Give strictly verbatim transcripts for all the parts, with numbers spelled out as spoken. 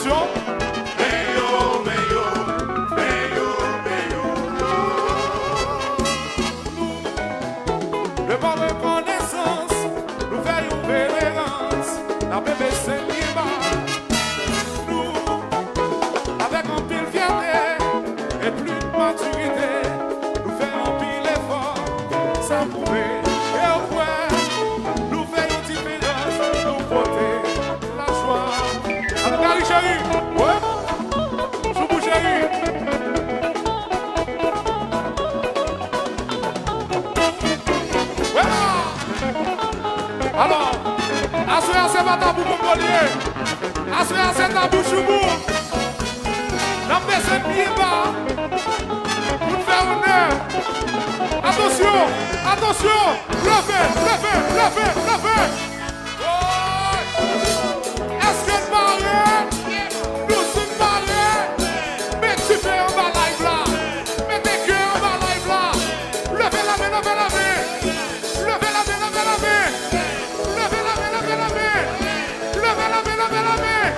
Atasyon. Men yo, men yo, men yo, men yo. Nou, devan rekonesans, nou fè yon reverans, n ap leve Senn byen ba. Nou, avèk anpil fyète e plis matirite, nou fè anpil efò, sa pwouve ke yo kwè nou fè yon diferans, nou pote lajwa. Alò, Gary cheri, wè, Choubou cheri. Wè la. Alò, aswè a se pa Tabou Kongo li ye. Aswè a se Tabou Choubou. N ap desann byen ba pou n fè onè. Atansyon, atansyon. Leve, leve, leve, leve. Woy! Èske n pare? Nou tout pare? Met dife anba live la. Mete kè anba live la. Leve lamen, leve lamen. Leve lamen, leve lamen. Leve lamen, leve lamen. Leve lamen, leve lamen.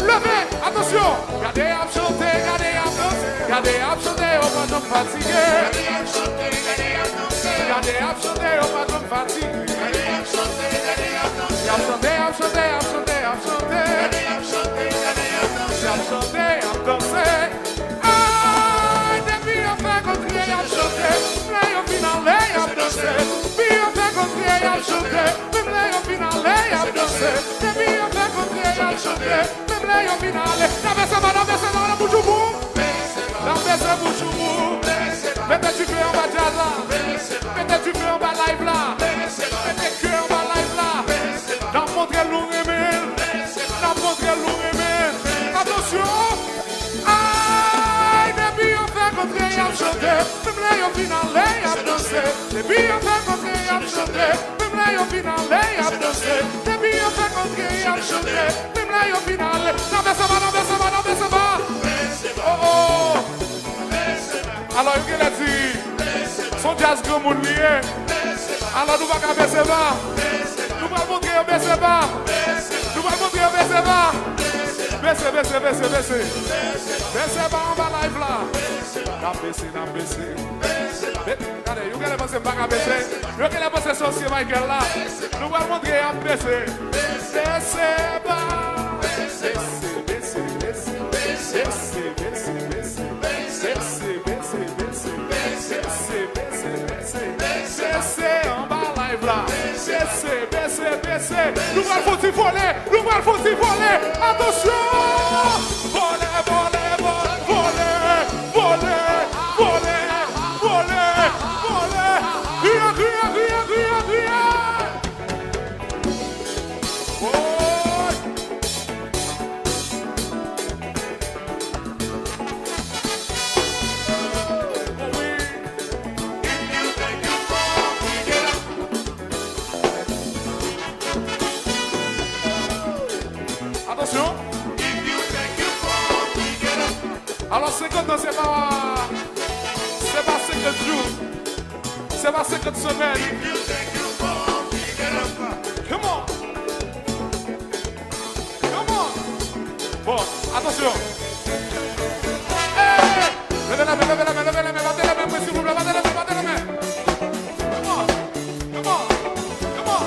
Leve, atansyon. Gade y ap chante, gade y ap danse. Gade y ap chante, yo pa janm fatige. Gade y ap chante, gade y ap danse. Gade y ap chante, yo pa janm fatige. Gade y ap chante, gade y ap danse. Y ap chante, y ap chante, y ap chante, y ap chante. Gade y ap chante, gade y ap danse. Y ap chante, y ap danse. Ay, depi yo fèk antre, y ap chante. Lè yo fin ale, y ap danse. Depi yo fèk antre, y ap chante. Menm lè yo fin ale, y ap danse. Depi yo fèk antre, y ap chante. Menm lè yo fin ale. N ap bese ba, n ap bese ba, n ap bouch ou bou. N ap bese bouch ou bou. Mete dife anba djaz la. Mete dife anba live la. Mete kè anba live la. N ap montre l nou renmen l. N ap montre l nou renmen l. Atansyon! Ay, depi yo fèk antre, y ap chante. Menm lè yo fin ale, y ap danse. Depi yo fèk antre, y ap chante. Menm lè yo fin ale, y ap danse. Depi yo fèk antre, y ap chante. Menm lè yo fin ale. N ap bese ba, n ap bese ba, n ap bese ba. Oh, oh. Alò, yo genlè di, se yon djaz granmoun li ye. Alò, nou pa ka bese ba. Nou pral montre yo bese ba. Nou pral montre yo bese ba. Bese, bese, bese, bese. Bese ba anba live la. N ap bese, n ap bese. Be-, gade, yo genlè panse m pa ka bese. Yo genlè panse se ansyen Michael la. Nou pral montre y ap bese. Bese ba. Bese, bese, bese. Bese, bese, bese. Bese, bese, bese. Bese, bese, bese. Bese anba live la. Bese, bese, bese. Nou pral fè yon ti vole. Nou pral fè yon ti vole. Atansyon! Vole, vole, vole, vole, vole, vole, vole, vole. Kriye, kriye, kriye, kriye, kriye. Woy! Atansyon! Alò, senkant an, se pa, se pa senkant jou. Se pa senkant semèn. Come on! Come on! Bon, atansyon. Hey! Leve lanmen, leve lanmen, leve lanmen, bate lanmen mwen, silvouplè, bate lanmen, bate lanmen. Come on! Come on! Come on!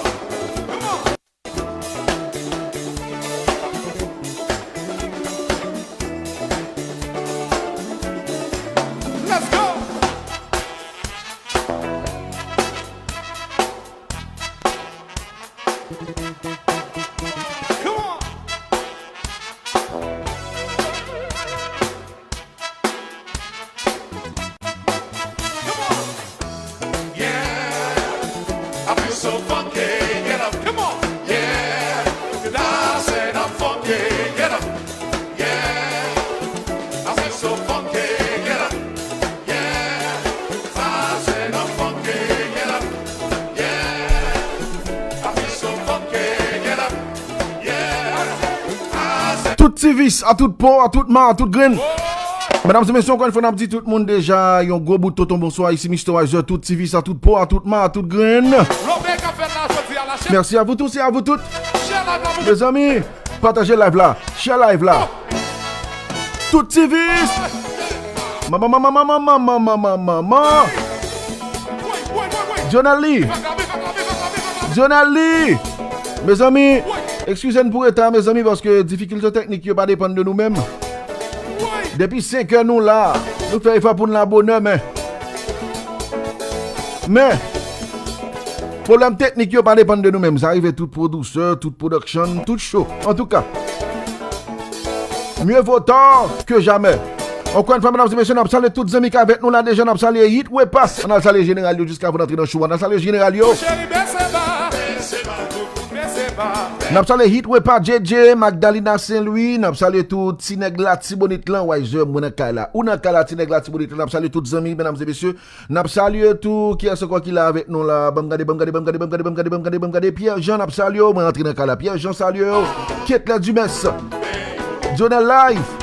Let's go! Come on! Come on! Yeah, I feel so funky, get up. Come on! Yeah, dancing, I'm funky, get up. Yeah, I feel so funky, get up. Yeah, dancing, I'm funky, get up. Yeah, I feel so funky, get up. Yeah, I say Tout ti vis, a tout po, a tout ma, a tout grenn. Medam e mesye, ankò yon fwa, n ap di tout moun deja, yon gwo bout tonton bonswa, isi Mister Wiser, tout ti vis, a tout po, a tout ma, a tout grenn. Lòbèy k ap fèt la jodi a, la chè. Mèsi a vous tous et à vous toutes. Share live la pou Mezanmi, pataje live la. Share live la. Tout Tivis. Manman, manman, manman, manman, manman, manman. Dionel Lee. Dionel Lee. Mezanmi, eskize n pou reta, mezanmi, paske difikilte teknik yo pa depann de nou menm. Depi senk è nou la, nou fè efò pou n la bonè, men. Men, pwoblèm teknik yo pa depann de nou menm. Sa rive tout pwodisè, tout production, tout show. Antouka, mieux vaut tard que jamais. Encore une fois, medam e mesye, n ap salye tout zanmi k avèk nou la deja, n ap salye Hit Repas. Ann al salye jeneral yo jiska pou n antre nan show a. Ann al salye jeneral yo. N ap salye Hit Repas, J J, Magdalena Saint Louis. N ap salye tout ti nèg Latibonit lan, Wiser, mwen nan kay la. Ou nan kay la, ti nèg Latibonit lan. N ap salye tout zanmi, medam e mesye. N ap salye tou, kiyès ankò ki la avèk nou la? Ban m gade, ban m gade, ban m gade, ban m gade, ban m gade, ban m gade, ban m gade. Pierre Jean, n ap salye w, mwen rantre nan kay la. Pierre Jean, salye w. Ketlè Dumès. Dionel Live.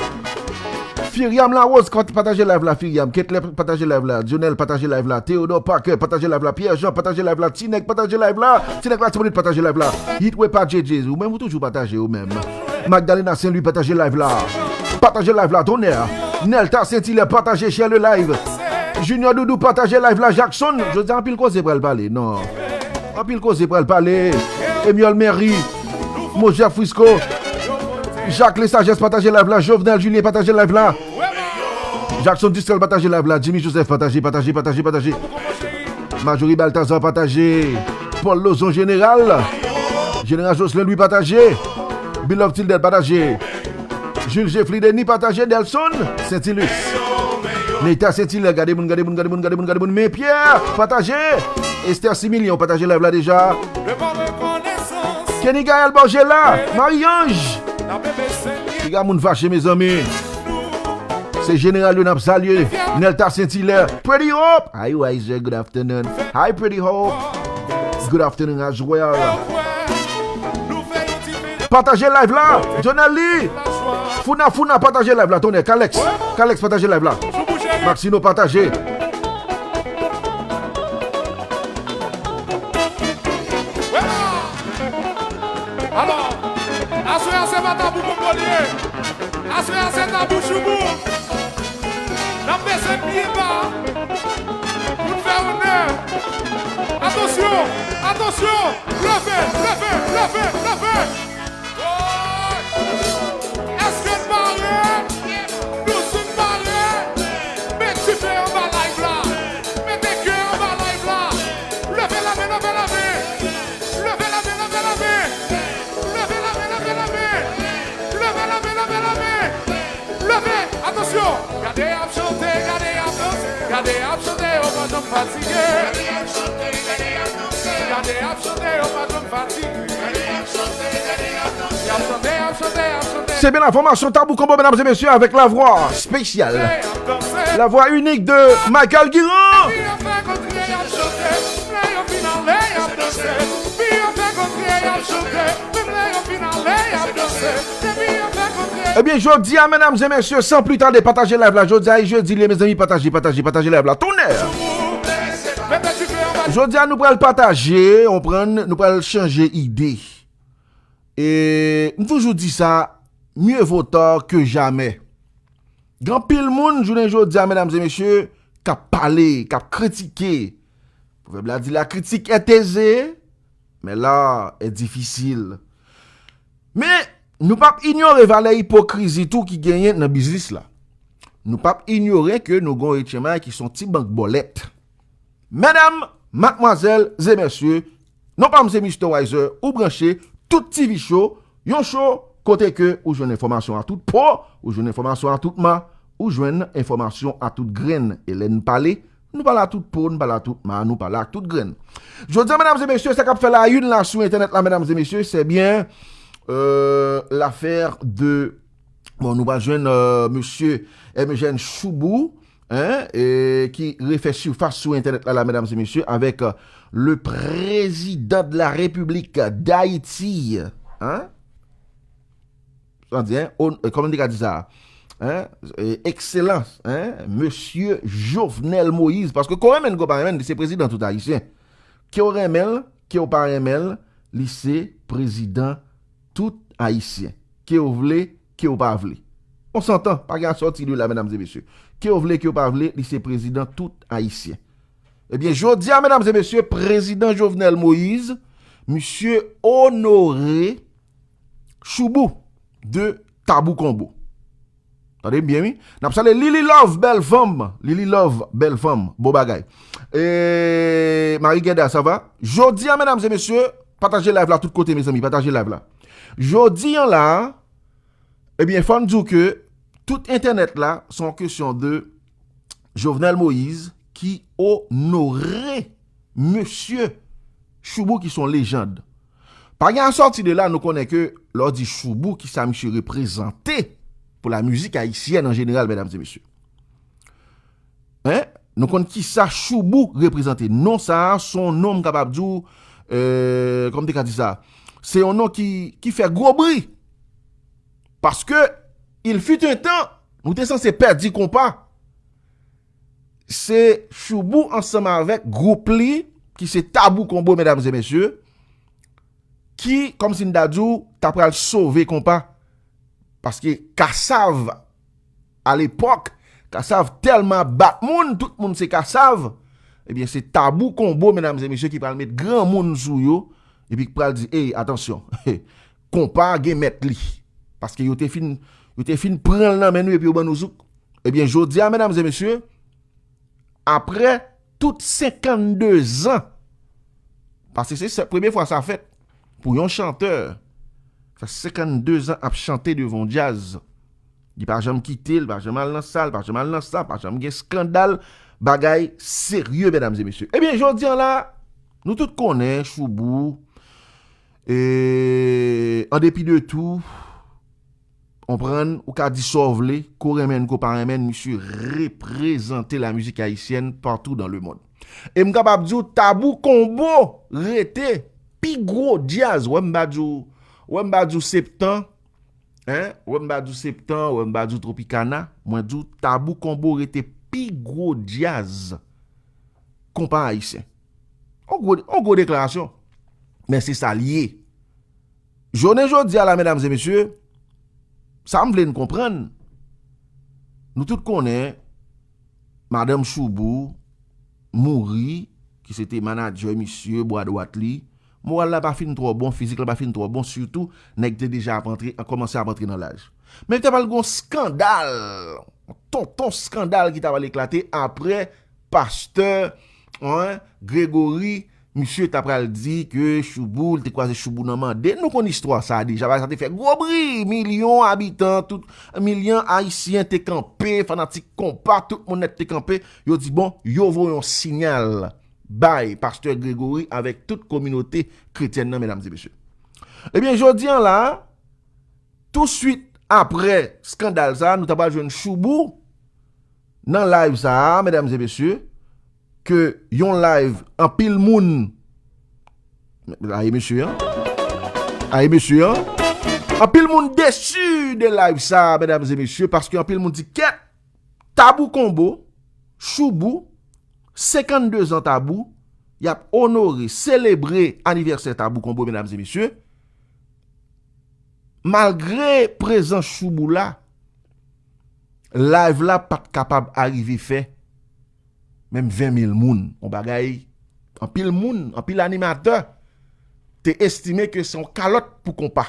Firiam Larose, pataje live la, Firiam. Ketlè, pataje live la. Dionel, pataje live la. Théodore Parker, pataje live la. Pierre Jean, pataje live la. Ti Nèg, pataje live la. Ti Nèg Latibonit, pataje live la. Hit Repas, J J, ou menm ou toujou pataje ou menm. Magdalena Saint Louis, pataje live la. Pataje live la, tonnè. Nelta Saint Hilaire, pataje, share le live. Junior Doudou, pataje live la. Jackson, jodi a anpil koze pral pale, non. Anpil koze pral pale. Emiol Mary, Mojè Frisco, Jacques Lesagesse, pataje live la. Jovenel Julien, pataje live la. Jackson Dustel, pataje live la. Jimmy Joseph, pataje, pataje, pataje, pataje. Marjorie Balthazar, pataje. Paul Lozon, Jeneral. Jeneral Jocelyn Louis, pataje. Beloved Tildel, pataje. Jules Jeffrey Denis, pataje. Delson Saintilus. Neta Saint Hilaire, gade moun, gade moun, gade moun, gade moun, gade moun. Men Pierre, pataje. Esther Similion, pataje live la deja. Kenny Gaël Borgela, Marie-Ange. Piga moun fache, mezanmi. Se jeneral yo n ap salye. Nelta Saint Hilaire, Pretty Hope. Hi, Wiser, good afternoon. Hi, Pretty Hope. Good afternoon as well. Pataje live la. Jonel Lee. Founa, Founa, pataje live la. Tonnè, Kalex. Kalex, pataje live la. Maxino, pataje. Alò, aswè a se pa tabou kongo l ye. Aswè a se tabou choubou. N ap desann byen ba pou n fè onè. Atansyon, atansyon. Leve, leve, leve, leve. Èske n pare? Nou si n pare, met dife anba live la. Mete kè anba live la. Leve lamen, leve lamen. Leve lamen, leve lamen. Leve lamen, leve lamen. Leve lamen, leve lamen. Leve, atansyon. Gade y ap chante, gade y ap danse. Gade y ap chante, yo pa janm fatige. Gade y ap chante, gade y ap danse. Gade y ap chante, yo pa janm fatige. Gade y ap chante, gade y ap danse. Y ap chante, y ap chante, y ap chante. C'est bien la formation Tabou Combo, mesdames et messieurs, avec la voix spéciale, la voix unique de Michael Guiran. Ebyen, jodi a, medam e mesye, san pli tade, pataje live la. Jodi a, e jedi l ye, mezanmi, pataje, pataje, pataje live la. Tonnè! Jodi a, nou pral pataje, on pran, nou pral chanje ide. E m toujou di sa, mieux vaut tard que jamais. Gen anpil moun, jounen jodi a, medam e mesye, k ap pale, k ap kritike. Pwovèb la di, la critique est aisée, mais l'art est difficile. Men, nou p ap inyore valè ipokrizi tou ki genyen nan biznis la. Nou p ap inyore ke nou gen yon H M I ki se yon ti bank bòlèt. Medam, madmwazèl e mesye, non pa m se Mister Wiser, ou branche Tout T V Show, yon show kote ke ou jwenn enfòmasyon a tout po, ou jwenn enfòmasyon a tout ma, ou jwenn enfòmasyon a tout grenn. E lè n pale, nou pale a tout po, nou pale a tout ma, nou pale a tout grenn. Jodi a, medam e mesye, sa k ap fè la une la sou entènèt la, medam e mesye, se byen, euh, l'affaire de, bon, nou pral jwenn, euh, mesye M J N Choubou, hein, e ki refè sifas sou entènèt la, la, medam e mesye, avèk, euh, le président de la République d'Haïti, hein? Sa di, hein? On-, euh, kòman n te ka di sa? Hein? Euh, Excellence, hein? Mesye Jovenel Moïse. Paske ke w renmen l, ke w pa renmen l, li se prezidan tout Ayisyen. Ke w renmen l, ke w pa renmen l, li se prezidan tout Ayisyen. Ke w vle, ke w pa vle. On santan, pa gen a sòti de la, medam e mesye. Ke w vle, ke w pa vle, li se prezidan tout Ayisyen. Ebyen, jodi a, medam e mesye, prezidan Jovenel Moïse, misye onore Choubou de Tabou Konbo. Tande m byen, wi. N ap salye Lily Love, bèl fanm. Lily Love, bèl fanm. Bon bagay. E, Marie Guerda, sa va? Jodi a, medam e mesye, pataje live la tout kote, mezanmi. Pataje live la. Jodi an la, ebyen, fò n di w ke tout entènèt la, se yon kesyon de Jovenel Moïse ki onore mesye Choubou ki se yon lejand. Pa gen a sòti de la, nou konnen ke lè w di Choubou, ki sa misye reprezante pou la mizik ayisyèn an jeneral, medam e mesye. Hein? Nou konn ki sa Choubou reprezante. Non sa a, se yon non m kapab di w, euh, kòman m te ka di sa? Se yon non ki, ki fè gwo bri. Paske, il fut un temps, nou te sanse pèdi konpa. Se Choubou ansanm avèk gwoup li, ki se Tabou Konbo, medam e mesye, ki, kòmsi n ta di w, ta pral sove konpa. Paske Kasav, alepòk, Kasav tèlman ap bat moun, tout moun se Kasav. Ebyen, se Tabou Konbo, medam e mesye, ki pral met granmoun sou yo, epi ki pral di, ey, atansyon, konpa gen mèt li. Paske yo te fin, yo te fin pran l nan men nou epi yo ban nou zouk. Ebyen, jodi a, medam e mesye, apre tout senkannde zan, paske se, se premye fwa sa fèt pou yon chantè, fè senkannde zan ap chante devan yon djaz. Li pa janm kite, li pa janm al nan sa, li pa janm al nan sa, pa janm gen eskandal, bagay serye, medam e mesye. Ebyen, jodi an la, nou tout konnen Choubou, e, an depi de tou, konprann, ou ka di sa w vle, ko renmen n, ko pa renmen n, misye reprezante la mizik ayisyèn partout dans le monde. E m kapab di w, Tabou Konbo rete pi gwo djaz. Wè m pa di w, wè m pa di w Septan, hein? Wè m pa di w Septan, wè m pa di w Tropicana, mwen di w Tabou Konbo rete pi gwo djaz konpa ayisyen. On gwo, on gwo deklarasyon. Men se sa l ye. Jounen jodi a la, medam e mesye, sa m vle n konprann, nou tout konnen madanm Choubou mouri, ki se te manadjè misye, bwa dwat li. Moral la pa fin twò bon, fizik la pa fin twò bon, sitou nèg te deja ap antre, kòmanse ap antre nan laj. Men te pral gon skandal, tonton skandal ki ta pral eklate apre pastè, hein, Gregory, misye ta pral di ke Choubou, li te kwaze Choubou nan mande. Nou konn istwa sa a deja, bagay sa te fè gwo bri, milyon abitan, tout milyon ayisyen te kanpe, fanatik konpa, tout moun nèt te kanpe. Yo di, bon, yo voye yon sinyal bay pastè Gregory avèk tout kominote kretyèn nan, medam e mesye. Ebyen, jodi an la, touswit apre skandal sa a, nou ta pral jwenn Choubou nan live sa a, medam e mesye, ke yon live anpil moun, ayi mesye an, ayi mesye an, anpil moun desi de live sa a, medam e mesye, paske anpil moun di, kèt, Tabou Konbo, Choubou, senkannde zan Tabou, y ap onore, selebre anivèsè Tabou Konbo, medam e mesye. Malgre prezans Choubou la, live la pa t kapab arive fè menm ven mil moun. Yon bagay, anpil moun, anpil animatè te estime ke se yon kalòt pou konpa.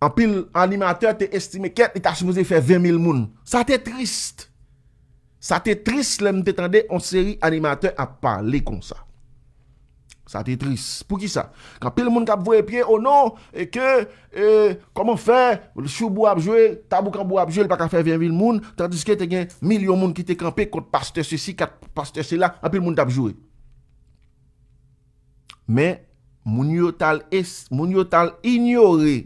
Anpil animatè te estime kèt li ta sipoze fè ven mil moun. Sa te tris. Sa te tris lè m te tande yon seri animatè ap pale konsa. Sa te tris. Poukisa? Gen anpil moun k ap voye pye, o non, e ke, e, kòman fè, Choubou ap jwe, Tabou Konbo ap jwe, li pa ka fè ven mil moun, tandiske te gen milyon moun ki te kanpe kont pastè sesi, kat pastè sela, anpil moun t ap joure. Men, moun yo t al es-, moun yo t al inyore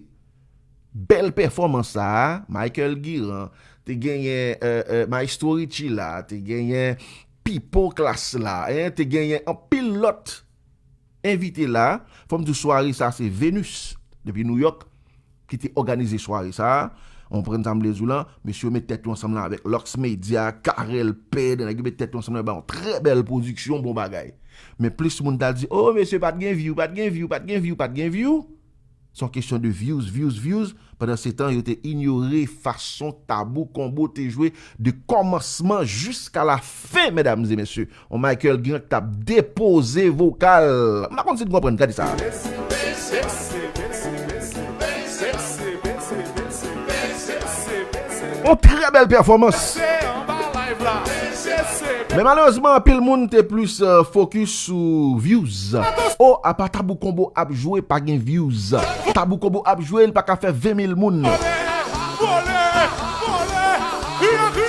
bèl pèfòmans sa a, Michael Guiran, te genyen, euh, euh, Maestro Richie la, te genyen Pipo Class la, hein, te genyen anpil lòt envite la. Fò m di w sware sa se Venus, depi New York, ki te òganize sware sa a. Ou konprann sa m vle di w lan? Mesye yo met tèt yo ansanm lan avèk Lux Media, Carel Ped, nèg yo met tèt yo ansanm lan, ba yon trè bèl pwodiksyon, bon bagay. Men plis moun t al di, "Oh, mesye, pa t gen view, pa t gen view, pa t gen view, pa t gen view." Se yon kesyon de views, views, views. Pandan se tan, yo te inyore fason Tabou Combo te jwe de kòmansman jiska la fen, medam e mesye. On Michael Grant k t ap depoze vokal. M pa konn si n konprann, gade sa. On trè bèl pèfòmans. Men malerezman, anpil moun te plis, euh, focus sou views. Oh, apa Tabou Combo ap jwe, pa gen views. Tabou Combo ap jwe, li pa ka fè ven mil moun.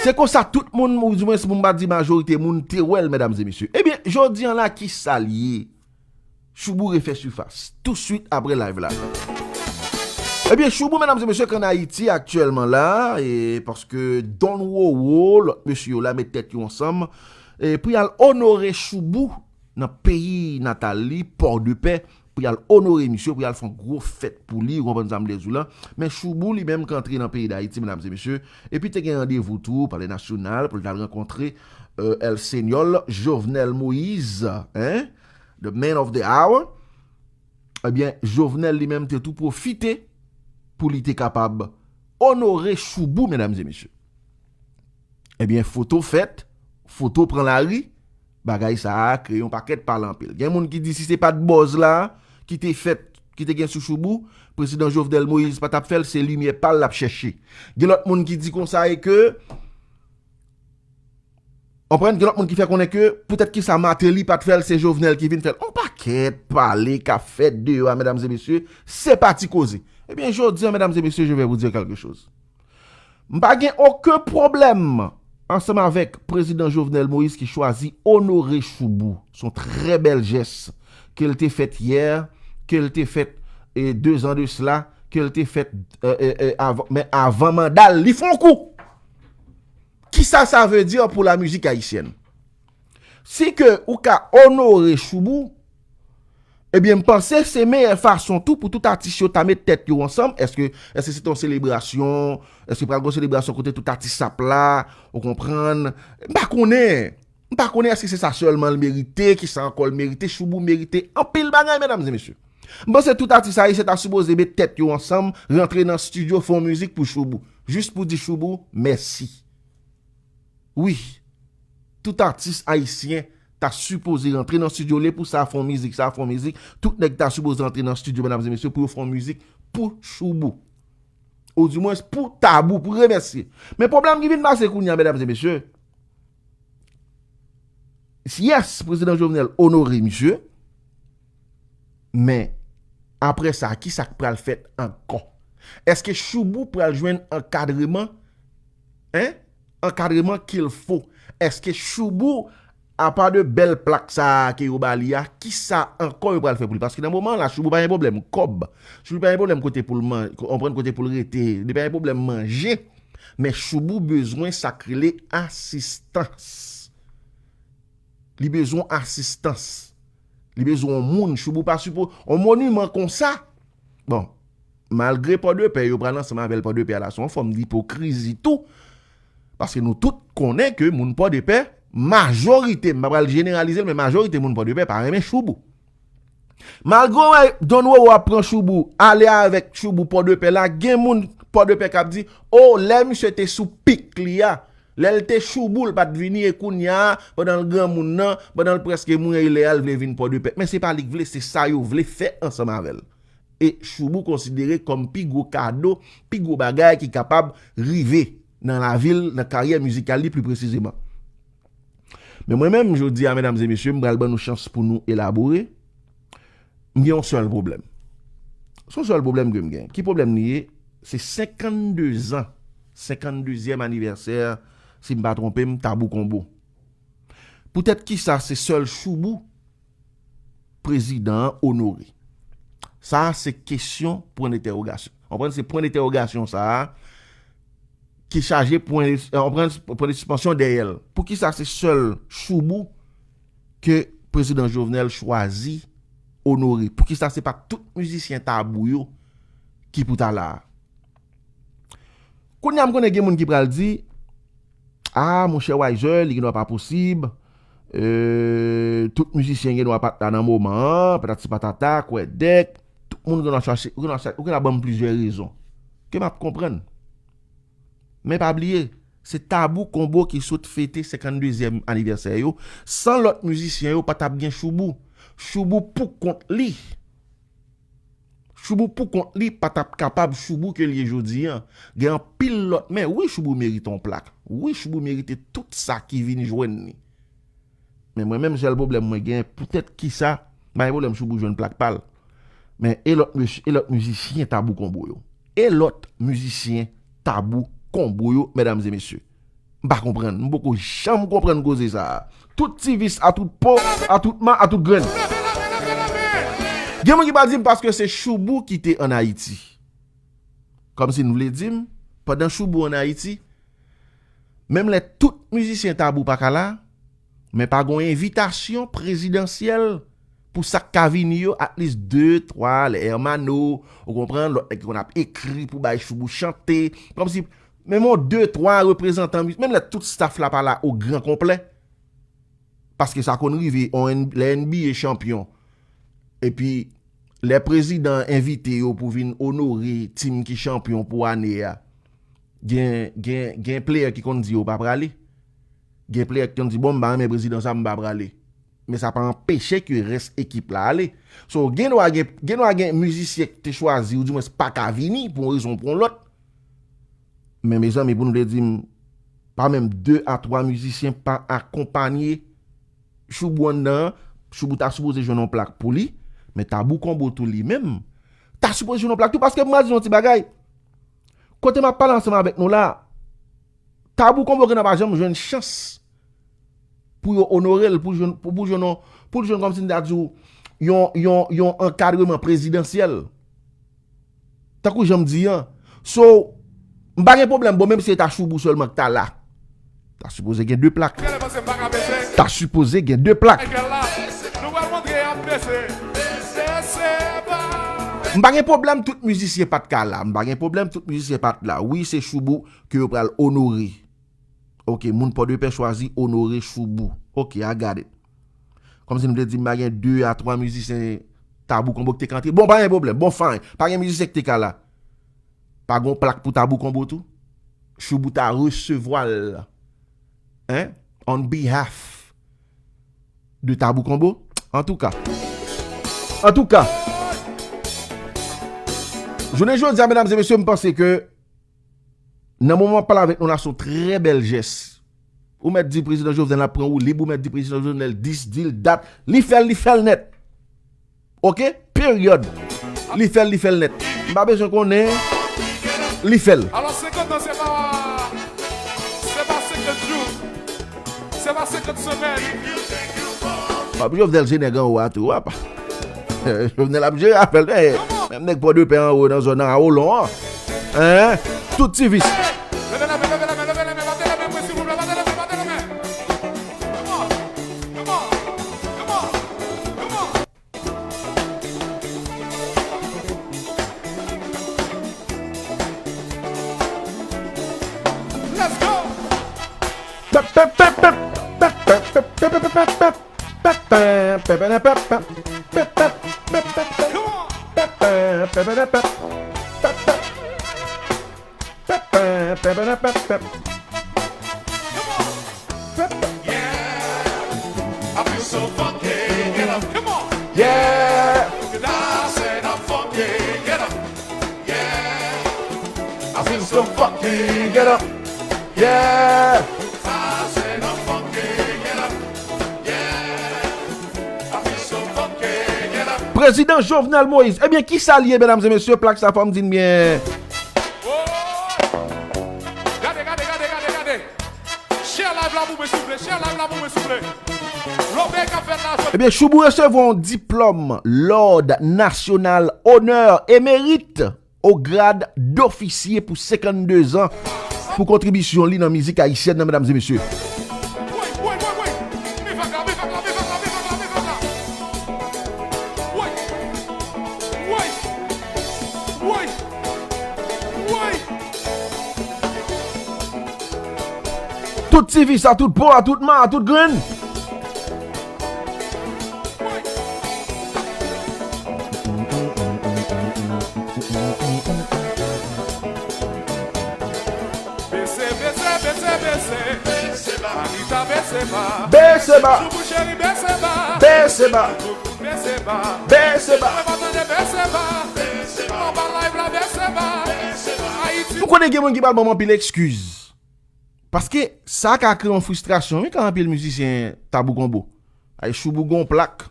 Se konsa tout moun, ou di mwen, si moun pa di majorite moun, te wè l, medam e mesye. Ebyen, jodi an la, ki sa l ye? Choubou refè sifas touswit apre live la. Ebyen, Choubou, medam e mesye, k ann Ayiti aktyèlman la, e paske Don Roro, lòt mesye yo la, met tèt yo ansanm, e pou y al onore Choubou nan peyi natal li, Pòdepè, pou y al onore misye, pou y al fè yon gwo fèt pou li, ou konprann sa m vle di w la. Men Choubou, li menm, k antre nan peyi Dayiti, medam e mesye, epi te gen randevou tou, Palè Nasyonal, pou l t al rankontre, euh, El Señor, Jovenel Moïse, hein? The man of the hour, ebyen, Jovenel li menm te tou pwofite pou li te kapab onore Choubou, medam e mesye. Ebyen, foto fèt, foto pran lari, bagay sa a kreye yon pakèt pale anpil. Gen moun ki di si se pa t buzz la ki te fèt, ki te gen sou Choubou, prezidan Jovenel Moïse pa t ap fè l, se limyè pa l l ap chèche. Gen lòt moun ki di konsa e ke Konprann, gen lòt moun ki fè konnen ke poutèt kisa Martelly pa t fè l, se Jovenel ki vin fè l. On pakèt pale k ap fèt deyò a, medam e mesye, se pa ti koze. Ebyen, jodi a, medam e mesye, je vais vous dire quelque chose. M pa gen okenn pwoblèm ansanm avèk prezidan Jovenel Moïse ki chwazi onore Choubou. Se yon trè bèl jès ke l te fèt yè, ke l te fèt, e, de zan de sela, ke l te fèt, e, e, e, avan, men avan manda l, li fè yon kou. Kisa sa vle di pou la mizik ayisyèn? Si ke ou ka onore Choubou, ebyen, m panse se meyè fason tou pou tout atis yo ta met tèt yo ansanm. Èske, èske se te yon selebrasyon? Èske pral gen yon selebrasyon kote tout atis ap la? Ou konprann? M pa konnen. M pa konnen èske se sa sèlman l merite, kisa ankò l merite. Choubou merite anpil bagay, medam e mesye. M panse tout atis ayisyen ta sipoze met tèt yo ansanm, rantre nan estidyo, fè yon mizik pou Choubou. Jis pou di Choubou mèsi. Wi, tout atis ayisyen ta sipoze rantre nan estidyo, lè pou sa fè yon mizik, sa fè yon mizik, tout nèg ta sipoze rantre nan estidyo, medam e mesye, pou yo fè yon mizik pou Choubou. Ou di mwens pou Tabou, pou remèsye. Men pwoblèm ki vin pase kounye a, medam e mesye, yes, prezidan Jovenel onore misye, men apre sa, kisa k pral fèt ankò? Èske Choubou pral jwenn ankadreman, en? Ankadreman qu'il faut? Èske Choubou, apa de bèl plak sa a ke yo ba li a, kisa ankò yo pral fè pou li? Paske nan moman an la, Choubou pa gen pwoblèm kòb. Choubou pa gen pwoblèm kote pou l man-, konprann, kote pou l rete. Li pa gen pwoblèm manje. Men Choubou bezwen sa k rele asistans. Li bezwen asistans. Li bezwen yon moun. Choubou pa sipo-, yon moniman konsa. Bon, malgre Pòdepè, yo pral ansanm avè l, Pòdepè a la, se yon fòm dipokrizi tou. Paske nou tout konnen ke moun Pòdepè, majorite, m pa pral jeneralize l, men majorite moun Pòdepè pa renmen Choubou. Malgre w wè Don Roro ap pran Choubou, ale avèk Choubou Pòdepè la, gen moun Pòdepè k ap di, o, lè misye te sou pik li a, lè l te Choubou, l pa t vini, e kounye a, pandan l granmoun nan, pandan l prèske mouri, lè a l vle vin Pòdepè. Men se pa li k vle, se sa yo vle fè ansanm avè l. E Choubou konsidere kòm pi gwo kado, pi gwo bagay ki kapab rive nan lavi l, nan karyè mizikal li pli presizeman. Men mwen menm, jodi a, medam e mesye, m pral ban nou chans pou nou elabore. M gen yon sèl pwoblèm. Se yon sèl pwoblèm ke m gen. Ki pwoblèm li ye? Se senkannde zan, senkanndezyèm anivèsè, si m pa twonpe m, Tabou Combo. Poutèt kisa se sèl Choubou prezidan an onore? Sa a se kesyon pwen dentèwogasyon. Konprann, se pwen dentèwogasyon sa a ki chaje pwen, konprann, pwen de sispansyon dèyè l. Poukisa se sèl Choubou ke prezidan Jovenel chwazi onore? Poukisa se pa tout mizisyen Tabou yo ki pou ta la a? Kounye a, m konnen gen moun ki pral di, a, monchè Wiser, li gendwa pa posib, e, tout mizisyen gendwa pa t la nan moman an, patati patata, kwèdèk, tout moun gendwa chache, ou gendwa chache, ou gendwa ban m plizyè rezon. ke m ap konprann. Men pa bliye, se Tabou Combo ki sot fete senkanndezyèm anivèsè yo. San lòt mizisyen yo, pa t ap gen Shoubou. Shoubou pou kont li. Shoubou pou kont li pa t ap kapab Shoubou ke l ye jodi an. Gen anpil lòt, men wi, Shoubou merite yon plak. Wi, Shoubou merite tout sa ki vin jwenn li. Men mwen menm, sèl pwoblèm mwen gen, poutèt kisa, m pa gen pwoblèm Shoubou jwenn plak pa l. Men e lòt mesye, e lòt mizisyen Tabou Combo yo? E lòt mizisyen Tabou Combo yo, medam e mesye? M pa konprann. M poko janm konprann koze sa a. Tout ti vis a tout po, a tout ma, a tout grenn. Gen moun ki pral di m paske se Shoubou ki te ann Ayiti. Kòmsi n vle di m, pandan Shoubou ann Ayiti, menm lè tout mizisyen Tabou pa ka la, men pa gon envitasyon prezidansyèl pou sa k ka vini yo, at least de, twa, lè Hermano, ou konprann, lòt nèg ki konn ap ekri pou bay Shoubou chante, kòmsi, menm yon de, twa reprezantan, menm lè tout staff la pa la o gran konplè, paske sa konn rive, on N-, lè N B A chanpyon, epi lè prezidan envite yo pou vin onore team ki chanpyon pou ane a, gen, gen, gen player ki konn di yo pa prale. Gen player ki konn di, "Bon, m pa renmen prezidan sa, m pa prale." Men sa pa anpeche ke rès ekip la ale. So, gen dwa gen, gen dwa gen mizisyen ki te chwazi, oudimwens pa ka vini pou yon rezon ou pou yon lòt. Men, mezanmi, pou nou te di m, pa menm de a twa mizisyen pa akonpanye Shoubou anndan an, Shoubou ta sipoze jwenn yon plak pou li, men Tabou Combo tou li menm, ta sipoze jwenn yon plak tou, paske m pral di nou yon ti bagay. Kote m ap pale ansanm avèk nou la, Tabou Combo Grenn pa janm jwenn chans pou yo onore l, pou jwenn, pou, pou jwenn, yon, pou l jwenn kòmsi m ta di w, yon, yon, yon ankadreman prezidansyèl. Tankou jan m di an. So, m pa gen pwoblèm, bon, menm si se ta Shoubou sèlman ki ta la. Ta sipoze gen de plak. Ta sipoze gen de plak. M pa gen pwoblèm tout mizisyen pa t ka la. M pa gen pwoblèm tout mizisyen pa t la. Wi, se Shoubou ke yo pral onore. Ok, moun Pòdepè chwazi onore Shoubou. Ok, I got it. Kòmsi nou te di m pa gen de a twa mizisyen Tabou Combo ki te ka antre. Bon, pa gen pwoblèm. Bon, fine. Pa gen mizisyen ki te ka la. Pa gon plak pou Tabou Combo tou? Shoubou ta resevwa l. Hein? On behalf de Tabou Combo? Antouka. Antouka. Jounen jodi a, medam e mesye, m panse ke nan moman m ap pale avèk nou la, se yon trè bèl jès. Ou mèt di prezidan Jovenel ap pran woulib, ou mèt di prezidan Jovenel dis, di l dat, li fè l, li fè l nèt. Ok? Peryòd. Li fè l, li fè l nèt. M pa bezwen konnen, li fè l. Alò, senkant an, se pa, se pa senkant jou. Se pa senkant semèn. Papi Jovenel se nèg anwo a tou, apa. Jovenel ap jere afè l, eh, menm nèg Pòdepè anwo nan zòn nan, a Olon an. Hein? Tout ti vis. Leve la men, leve la men, leve la men, bate la men, mwen, silvouplè, bate la men, bate la men. Come on, come on, come on, come on. Let's go. Come on. Yeah, I feel so funky, get up. Come on. Yeah. I said I'm funky, get up. Yeah, I feel so funky, get up. Yeah. I said I'm funky, get up. Yeah, I feel so funky, get up. Prezidan Jovenel Moïse. Ebyen, kisa l ye, medam e mesye? Plak sa, fò m di n byen. Oh! Gade, gade, gade, gade, gade. Share live la pou mwen, souple. Share live la pou mwen, souple. Lòbèy k ap fèt la, jodi. Ebyen, Shoubou resevwa yon diplòm Lòd Nasyonal Onè e Merit o grad dofisye pou senkannde zan pou kontribisyon li nan mizik ayisyèn nan, medam e mesye. Woy, woy, woy, woy. Mifak la, mifak la, mifak la, mifak la, mifak la. Woy. Woy. Woy. Woy. Tout ti vis a tout po, a tout ma, a tout grenn. Woy. Woy. Bese ba. Bese ba. Bese ba. Bese ba. Nou konnen gen moun ki pral ban m anpil ekskiz. Paske sa ka kreye yon fristrasyon, wi, kan anpil mizisyen Tabou Konbo. Ay, Choubou gon plak.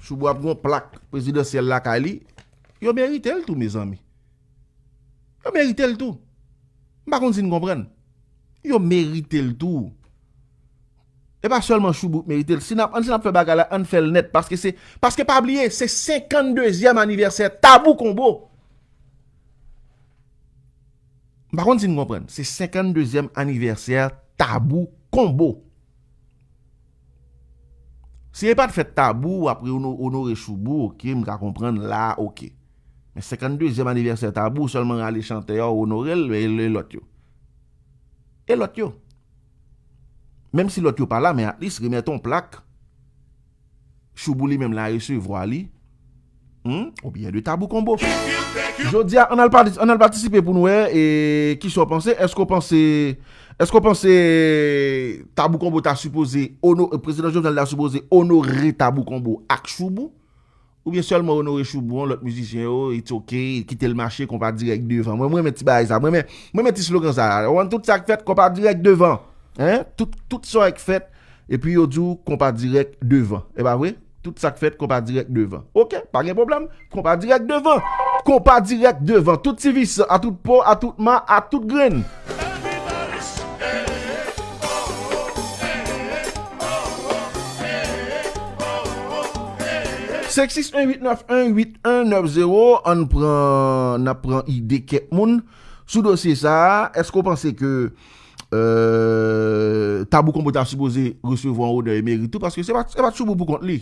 Choubou ap gon plak prezidansyèl lakay li. Yo merite l tou, mezanmi. Yo merite l tou. M pa konn si n konprann. Yo merite l tou. E pa sèlman Choubou k merite l. Si n ap, ann, si n ap fè bagay la, ann fè l nèt. Paske se, paske pa bliye, se senkanndezyèm anivèsè Tabou Konbo. M pa konn si n konprann. Se senkanndezyèm anivèsè Tabou Konbo. Si e pa t fèt Tabou, w ap re-, ono-, onore Choubou, oke, m ka konprann la, oke. Men senkanndezyèm anivèsè Tabou, sèlman rale chantè a, onore l, e, e lòt yo. E lòt yo. Menm si lòt yo pa la, men at least remèt yon plak. Choubou li menm la resevwa li. Hmm? Oubyen de Tabou Konbo. Jodi a, ann al pati-, ann al patisipe pou n wè, e, kisa w panse. Èske w panse, èske w panse Tabou Konbo ta sipoze ono-, Prezidan Jovenel ta sipoze onore Tabou Konbo ak Choubou? Oubyen sèlman onore Choubou an, lòt mizisyen yo, it's ok, kite l mache, konpa dirèk devan. Mwen, mwen renmen ti bagay sa. Mwen renmen, mwen renmen ti slogan sa. Ou konn tout sa k fèt, konpa dirèk devan. Hein? Tout, tout sa k fèt, epi yo di w konpa dirèk devan. E pa vre? Tout sa k fèt, konpa dirèk devan. Ok, pa gen pwoblèm. Konpa dirèk devan. Konpa dirèk devan. Tout ti vis, a tout po, a tout ma, a tout grenn. Senk sis en uit nèf en uit en nèf zewo, ann pran, n ap pran ide kèk moun sou dosye sa a. Èske w panse ke, euh, Tabou Konbo ta sipoze resevwa yon onè emerit tou? Paske se pa, se pa Choubou pou kont li.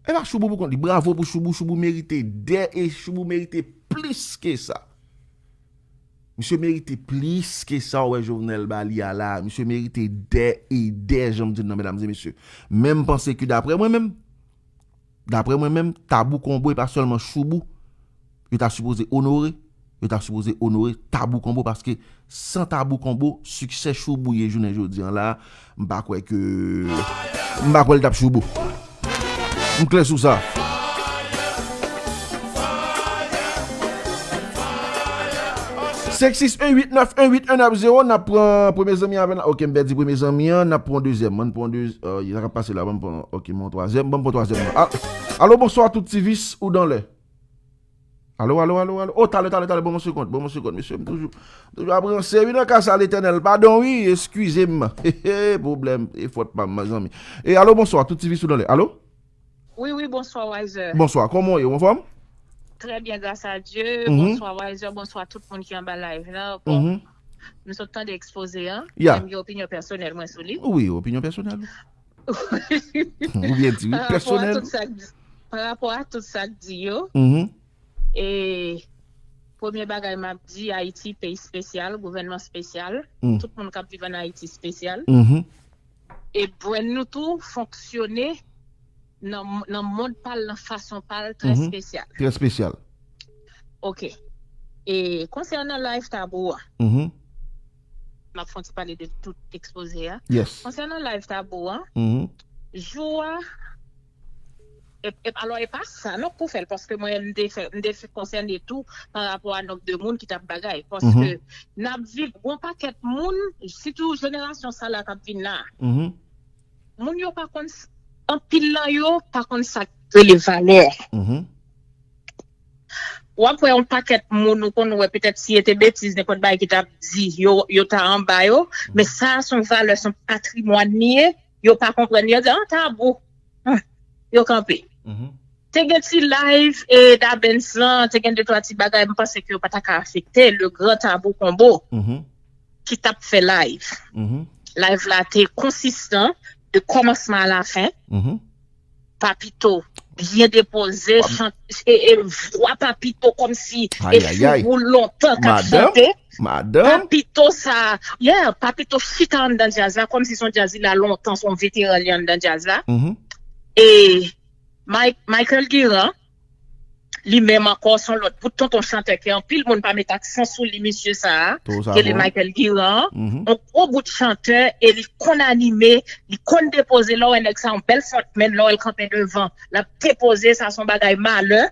E pa Choubou pou kont li. Bravo pou Choubou. Choubou merite dè e Choubou merite plis ke sa. Misye merite plis ke sa w wè Jovenel ba li a la. Misye merite dè e dè, jan m di n nan, medam e mesye. Men m panse ke daprè mwen menm, daprè mwen menm, Tabou Konbo e pa sèlman Choubou yo ta sipoze onore. Yo ta sipoze onore Tabou Konbo paske san Tabou Konbo, siksè Choubou ye jounen jodi an la, m pa kwè ke, m pa kwè l t ap Choubou. M klè sou sa. Senk sis en uit nèf en uit en nèf zewo, n ap pran premye zanmi avè n. Ok, m pèdi premye zanmi an, n ap pran dezyèm. Mwen pran de, euh, sa k ap pase la, ban m pran, ok, mwen twazyèm, ban m pran twazyèm nan. A-, alo, bonswa tout ti vis ou dan lè. Alo, alo, alo, alo. Oh, talè, talè, talè, ban m yon segonn, ban m yon segonn, mesye, m toujou, toujou ap ranse, wi, nan ka sa, Letènèl. Padon, wi, eskize m. Pwoblèm, e fòt pa m, zanmi. E alo, bonswa, tout ti vis ou dan lè. Alo? Wi, wi, bonswa, Wiser. Bonswa, kòman w ye? Ou anfòm? Très bien, grâce à Dieu. Mhm. Bonswa, Wiser. Bonswa, tout moun ki anba live la. Bon, mhm, nou sot tande ekspoze a. Ya. Men m gen opinyon pèsonèl mwen sou li. Wi, opinyon pèsonèl ou. Ou byen di, wi, pèsonèl. Pa rapò a tout sa k di, pa rapò a tout sa k di yo, mhm, e premye bagay m ap di, Ayiti, peyi espesyal, gouvènman espesyal, mm, tout moun k ap viv ann Ayiti espesyal. Mhm. E brand nou tou fonksyone nan, nan mond pa l, nan fason pa l, trè, mhm, espesyal. Trè espesyal. Ok. E konsènan live Tabou an, mhm, m ap fè yon ti pale de tout ekspoze a. Yes. Konsènan live Tabou an, mhm, jou a, e, e, alò, e pa sa non k pou fè l, paske mwen, m te fè, m te fè konsène tou pa rapò a nonb de moun ki t ap bagay. Paske, mhm, n ap viv, gon pakèt moun, sitou jenerasyon sa la k ap vin la, mhm, moun yo pa konn s-, anpil nan yo pa konn sa k rele valè. Mhm. W ap wè yon pakèt moun ou konn wè, petèt si e te betiz, nenpòt bagay ki t ap di, yo, yo ta anba yo, men sa a se yon valè, se yon patrimwàn li ye, yo pa konprann, yo di, "Ah, Tabou." Ah, yo kanpe. Mhm. Te gen ti live, e, Dabens lan, te gen de twa ti bagay, m panse ke yo pa ta ka afekte le grand Tabou Konbo, mhm, ki t ap fè live. Mhm. Live la te konsistan de kòmansman a la fen. Mhm. Papito byen depoze, chante, e, e vwa Papito kòmsi e Choubou lontan k ap chante. Madanm. Papito sa, yeah, Papito chita anndan djaz la, kòmsi se yon djaz li la lontan, se yon veteran li anndan djaz la. Mhm. E Mike, Michael Guiran, Li menm ankò, se yon lòt bout tonton chantè ke anpil moun pa met aksan sou li, mesye sa a, ki rele Michael Guiran. Yon gwo bout chantè, e li konn anime, li konn depoze. Lè w wè nèg sa, yon bèl frontman, lè w wè l kanpe devan, l ap depoze, sa se yon bagay malè.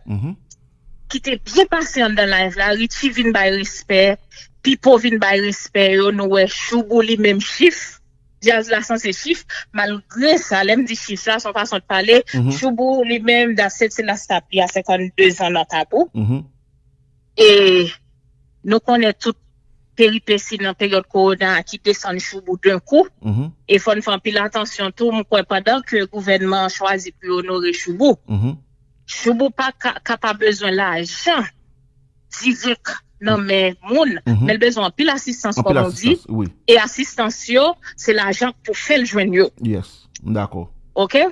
Ki te byen pase anndan live la. Richie vin bay respè, Pipo vin bay respè yo, nou wè Choubou li menm chif. Djaz la sanse chif, malgre sa, lè m di chif sa, se yon fason de pale. Choubou li menm, dat se, se last ap li a senkann de zan nan Tabou. E nou konnen tout peripesi nan peryòd kowona a ki desann Choubou d'un coup. E fò n fè anpil atansyon tou, m kwè pandan ke gouvènman an chwazi pou yo onore Choubou, Choubou pa ka, ka pa bezwen lajan dirèk nan men moun, men l bezwen anpil asistans, kòm ou di, e asistans yo, se lajan pou fè l jwenn yo. Yes, m dakò. Oke?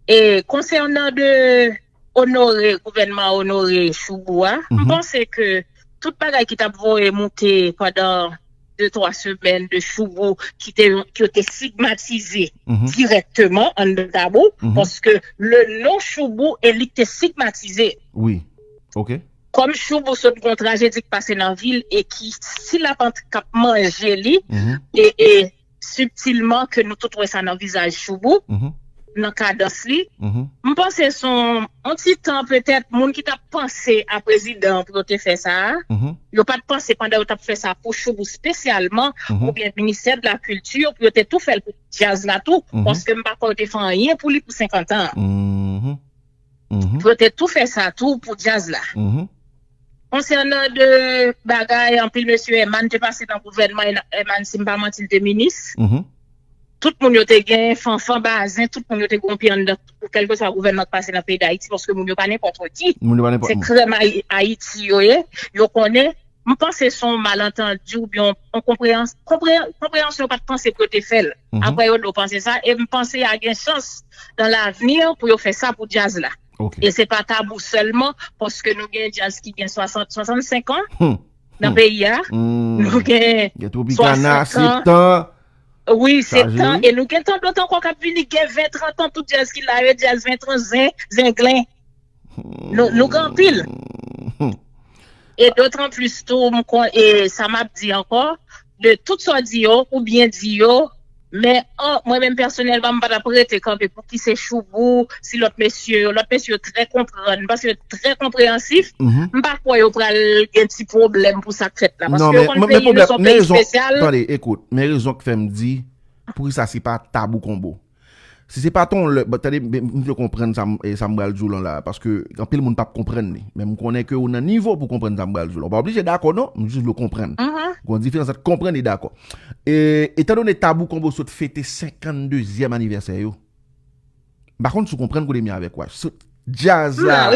E konsènan de onore, gouvènman onore Choubou a, m panse ke tout bagay ki t ap voye moute pandan de twa semèn de Choubou ki te, ki yo te stigmatize dirèkteman anndan Tabou, paske le non Choubou e li ki te stigmatize. Wi. Oke. Kòm Choubou sot gon trajedi k pase nan vi l e ki, si l ap ant-, k ap manje li, e, e sibtilman ke nou tout wè sa nan vizaj Choubou, nan kadans li, m panse se yon, yon ti tan petèt, moun ki t ap panse a prezidan an pou yo te fè sa a, yo pa t panse pandan yo t ap fè sa pou Choubou espesyalman, oubyen ministè de la kilti, pou yo te tou fè l pou djaz la tou, paske m pa kwè yo te fè anyen pou li pou senkant an. Pou yo te tou fè sa tou pou djaz la. Konsènan de bagay, anpil mesye Herman te pase nan gouvènman, Herman, si m pa manti, li te minis. Tout moun yo te gen, Fanfan, Bazin, tout moun yo te gen yon pye anndan, kèlkeswa gouvènman k pase nan peyi Dayiti, paske moun yo pa nenpòt ki. Se krèm Ayiti yo ye. Yo konnen, m panse se yon malantandi oubyen yon konpreyansyon, konpreyansyon yo pa t panse pou yo te fè l. Apre yo do panse sa, e m panse a gen chans nan lavni pou yo fè sa pou djaz la. E se pa Tabou sèlman, paske nou gen djaz ki gen swasant, swasannsenk an nan peyi a. Nou gen Tropicana, Septan. Wi, Septan. E nou gen tann lòt ankò k ap vini, gen ven, trant an, tout djaz ki la yo, djaz ven, trant, zen, zenglen. Nou, nou gen anpil. E dotranplis tou, m kon, e sa m ap di ankò, de tout sa w di yo, ou byen di yo, men an, mwen menm pèsonèlman, m pa t ap rete kanpe pou ki se Choubou, si lòt mesye yo, lòt mesye yo trè konprann, paske yo trè konpreyansif, m pa kwè yo pral gen ti pwoblèm pou sa k fèt la, paske yo konn peyi nou se yon peyi espesyal. Tande, ekout, men rezon k fè m di, poukisa se pa Tabou Konbo. Si se pa t yon lè, tande, m vle konprann sa m pral di w lan la, paske anpil moun p ap konprann li. Men m konnen ke ou nan nivo pou konprann sa m pral di w lan. Ou pa oblije dakò non, m jis vle w konprann. Gon diferans ant konprann e dakò. E, etandone Tabou Konbo sot fete senkanndezyèm anivèsè yo. M pa konn si w konprann kote m ye avèk ou a. Sot djaz la,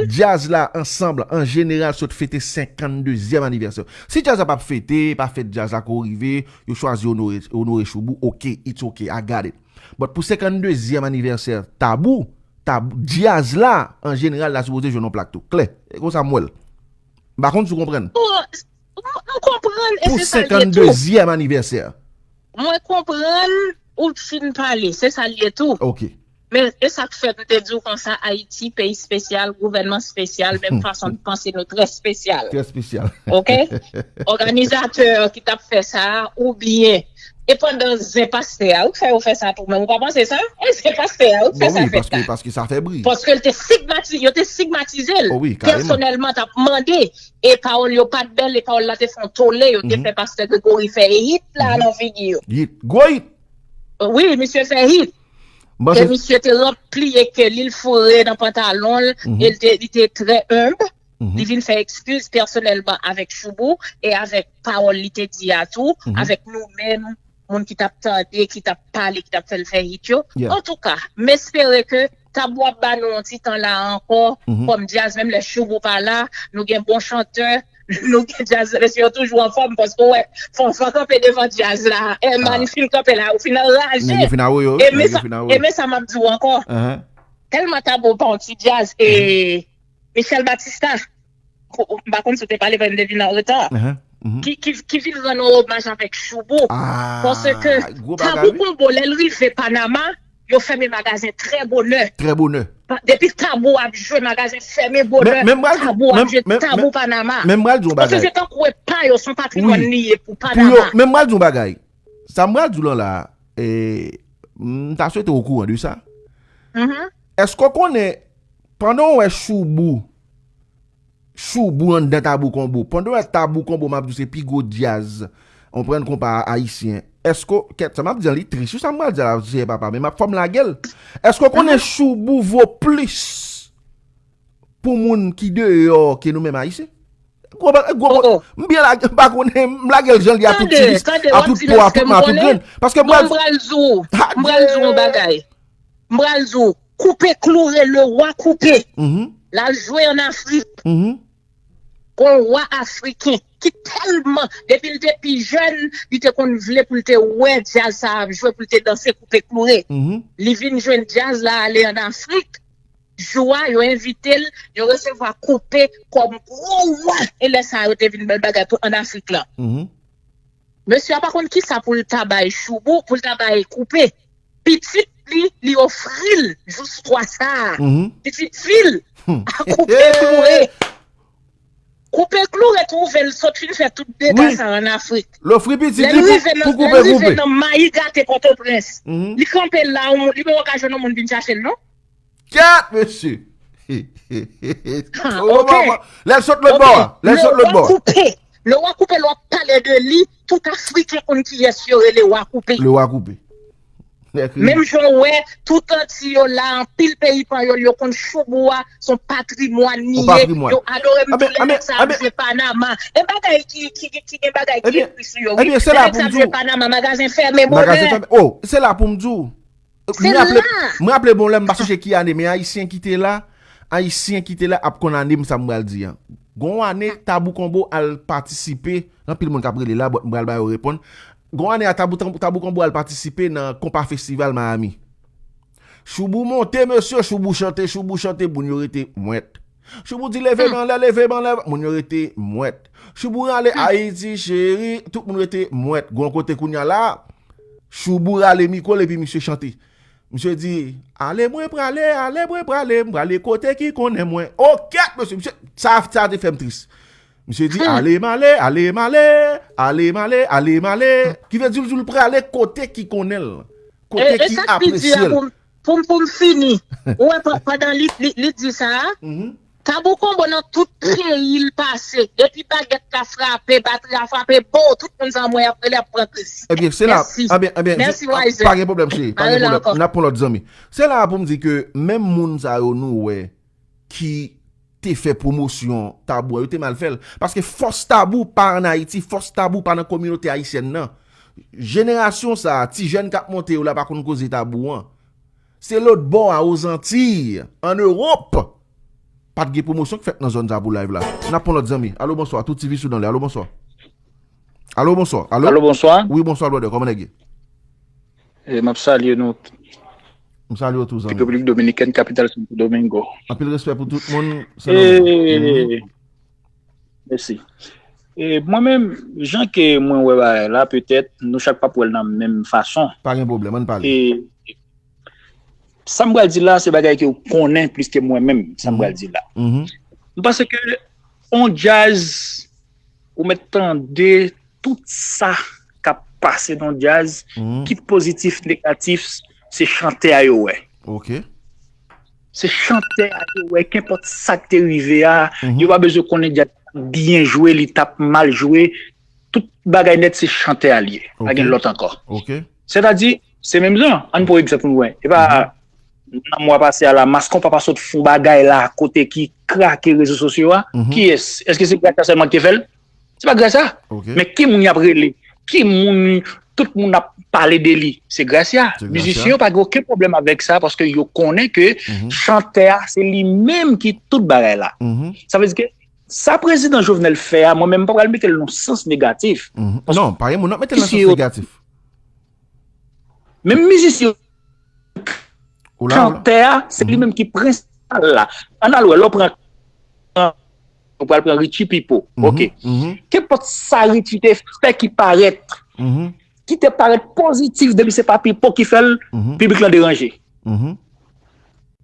djaz la ansanm, an jeneral, sot fete senkanndezyèm anivèsè. Si djaz la p ap fete, pa fèt djaz la ko rive, yo chwazi onore, onore Choubou, oke, it's oke, I got it. But pou senkanndezyèm anivèsè Tabou, Tabou, djaz la, an jeneral, la sipoze jwenn yon plak tou. Klè, e konsa m wè l. M pa konn si w konprann. M konprann, e se sa l ye tou. Pou senkanndezyèm anivèsè. Mwen konprann, ou fin pale, se sa l ye tou. Oke. Men e sa k fè m te di w konsa, Ayiti, peyi espesyal, gouvènman espesyal, menm fason n panse nou trè espesyal. Trè espesyal. Oke? Òganizatè ki t ap fè sa a, oubyen, e pandan zen pastè a, ou k fè yo fè sa tou, men ou pa panse sa? E zen pastè a, ou k fè sa fèt la? Paske sa fè bri. Paske l te stigmatize, yo te stigmatize l. Pèsonèlman, t ap mande, e pawòl yo pa t bèl, e pawòl la te fè yon tole, yo te fè pastè Gregory fè hit la nan figi yo. Hit, gwo hit! Wi, misye fè hit. Ke misye te ranpli e ke li l foure nan pantalon l, e li te, li te trè enb. Li vin fè ekskiz pèsonèlman avèk Choubou e avèk pawòl li te di a tou, avèk nou menm, moun ki t ap tande, ki t ap pale, ki t ap fè l fè hit yo. Antouka, m espere ke Tabou ap ba nou yon ti tan la ankò, kòm djaz, menm lè Choubou pa la, nou gen bon chantè, nou gen djaz, mesye yo toujou anfòm, paske w wè, Fanfan kanpe devan djaz la, Herman fin kanpe la, ou fin anraje. Nèg yo fin awoyo, nèg yo fin awoyo. E men sa m ap di w ankò. Tèlman Tabou pa yon ti djaz, e Michel Batista, m pa konn si w te pale, paske m te vin an reta, ki, ki, ki vin rann yon omaj avèk Choubou. Paske Tabou Konbo, lè l rive Panama, yo fèmen magazen trè bonè. Trè bonè. Pa- Depi Tabou ap jwe, magazen fèmen bonè. Men men m pral di w, Tabou ap men jwe, men Tabou men Panama. Men m pral di w yon bagay. Paske se tankou e pa yo, se yon patrimwàn li ye pou Panama. Men m pral di w yon bagay. Sa m pral di w lan la, e, m ta swete w okouran de sa. Èske w konnen, pandan w wè Choubou, Choubou anndan Tabou Konbo, pandan w wè Tabou Konbo, m ap di w se pi gwo djaz, w konprann, konpa ayisyen, èske w, kèt, sa m ap di an li tris wi, sa m pral di a la, Seyè Papa, men m ap fò m lage l. Èske w konnen Choubou vo plis pou moun ki deyò ke nou menm ayisyen? Gwo ba- gwo Oh, oh. M byen lage, m pa konnen, m lage l jan l ye a tout Tande, tiris, tande, a w ap tout di po, a mèsi tout m ma, a tout konnen. Grenn. Paske m Bon, pral m pral di w, m pral di w yon bagay. M pral di w, Koupe Kloure, le wa Koupe. Mhm. L al jwe ann Afrik. Mhm. Gon wa afriken ki tèlman, depi l te pi jèn, li te konn vle pou l te wè djaz sa ap jwe, pou l te danse Koupe Kloure. Mhm. Li vin jwenn djaz la ale ann Afrik. Jou a, yo envite l, yo resevwa Koupe kòm gwo wa. E lè sa a, yo te vin bèl bagay pou ann Afrik lan. Mhm. Mesye a pa konn kisa pou l ta bay Choubou, pou l ta bay Koupe. Pitit li, li ofri l jous twa sa a. Mhm. Pitit fi l, a Koupe Kloure. Koupe Kloure twouve l sot fin fè tout dega Wi. sa ann Afrik. L ofri pitit Lè li l pou, rive nan, pou lè Koupe l rive Koupe. nan Mayi Gate Pòtoprens, Mhm. li kanpe la, yon moun, li pa ka jwenn yon moun vin chache l, non? Kèt, mesye! Ha, Oh, ok. Mama. Lè l sot lòt Ok. bò a. Lè l sot lòt bò a. Koupe. Le wa Koupe, lè w ap pale de li, tout Afriken konn kiyès yo rele wa Koupe. Le wa Koupe. Menm jan w wè, tout Anti yo la, anpil peyi panyòl, yo konn Choubou a, se yon patrimwàn li Yon ye. patrimwàn. Yo adore m Amen, tou lè amen, nèg sa ap amen. jwe Panama. E bagay ki, ki, ki, ki gen bagay ki Ebyen, ekri sou yo, wi. ebyen, se Lè la nèg pou sa m ap di jwe w. Panama, magazen fèmen Magazen bonè. fèmen. Oh, se la pou m di w. Se M raple, la. m raple bon lè m pa sonje ki ane, men Ayisyen ki te la, Ayisyen ki te la ap konn ane m sa m pral di an. Gon ane, Tabou Konbo al patisipe, anpil moun k ap rele la, but m pral ba yo reponn. Gon ane a Tabou, Tabou Konbo al patisipe nan Konpa Festival Miami. Choubou monte, mesye, Choubou chante, Choubou chante, moun yo rete mwèt. Choubou di, "Leve m anlè, leve m anlè," moun yo rete mwèt. Choubou rale, "Ayiti cheri," tout moun rete mwèt. Gon kote kounye a la, Choubou rale mikwo l epi misye chante. Misye di, "Ale mwen prale, ale mwen prale, m prale kote ki konnen mwen." O kèt, mesye, misye, sa, sa te fè m tris. Misye di, "Ale m ale, ale m ale, ale m ale, ale m ale." Ki vle di l, di l prale kote ki konnen l, kote E, e ki sa k pi di apresye a l. pou m, pou m, pou m fini. Ou wè, pa- pandan li, li, li di sa a, Mhm. Tabou Konbo nan tout peyi l pase. Depi bagèt la frape, batri a frape, bon, tout moun sa mwen ap rele ap pran kriz. Ebyen, se la. Mèsi. Ebyen, ebyen, Mèsi, je- Wiser. Pa gen pwoblèm, cheri. Pa Al gen la pwoblèm. ankò. N ap pran lòt zanmi. Se la pou m di ke menm moun sa yo nou wè ki te fè pwomosyon Tabou an, yo te mal fè l. Paske fòs Tabou pa ann Ayiti, fòs Tabou pa nan kominote ayisyèn nan. Jenerasyon sa a, ti jèn k ap monte yo la pa konn koze Tabou an. Se lòt bò a, Ozantiy, ann Ewòp, pa t gen pwomosyon k fèt nan zòn sa pou live la. N ap pran lòt zanmi. Alo, bonswa. Tout T V sou dan lè. Alo, bonswa. Alo, bonswa. Alo? Alo, bonswa. Wi, bonswa, brother. Kòman nèg ye? E, m ap salye nou. M salye w tou, zanmi. Repiblik Dominikèn, kapital Santo Domingo. Anpil respè pou tout moun. Santo Domingo. E, Mhm. Mèsi. E mwen menm, jan ke mwen wè bagay la, petèt, nou chak p ap wè l nan menm fason. Pa gen pwoblèm, ann pale. E sa m pral di la, se bagay ke w konnen plis ke mwen menm, sa m pral di la. Mhm. M panse ke on djaz, ou mèt tande tout sa k ap pase nan djaz, Mhm. kit pozitif, negatif, se chantè a yo wè. Ok. Se chantè a yo wè, kenpòt sa k te rive a, Mhm. yo pa bezwen konnen djaz t ap byen jwe, li t ap mal jwe. Tout bagay nèt se chantè a l ye. Pa gen Ok. lòt ankò. Ok. Sètadi, se menm jan, ann pran egzanp nou wè. E pa Mhm. nan mwa pase a la, Maskonpa pa sot fè yon bagay la kote ki krake rezo sosyo a. Mhm. Kiyès? Èske se Gracia sèlman ki te fè l? Se pa Gracia. Ok. Men ki moun y ap rele? Ki moun tout moun ap pale de li? Se Gracia. Se Gracia. Mizisyen yo pa gen okenn pwoblèm avèk sa paske yo konnen ke Mhm. chantè a se li menm ki tout bagay la. Mhm. Sa vle di ke sa prezidan Jovenel fè a, mwen menm m pa pral mete l nan sans negatif. Mhm. Paske Non, pa gen moun ap mete l nan sans mizisyen yo negatif. Menm mizisyen yo Ou la, ou la. Chantè a, se li Mhm. menm ki prensipal la. Ann al wè, lè w pran, ou pral pran Richie Pipo. Mhm, Ok. mhm. Kenpòt sa Richie te fè ki parèt, Mhm. ki te parèt pozitif depi se pa Pipo ki fè l, piblik lan deranje.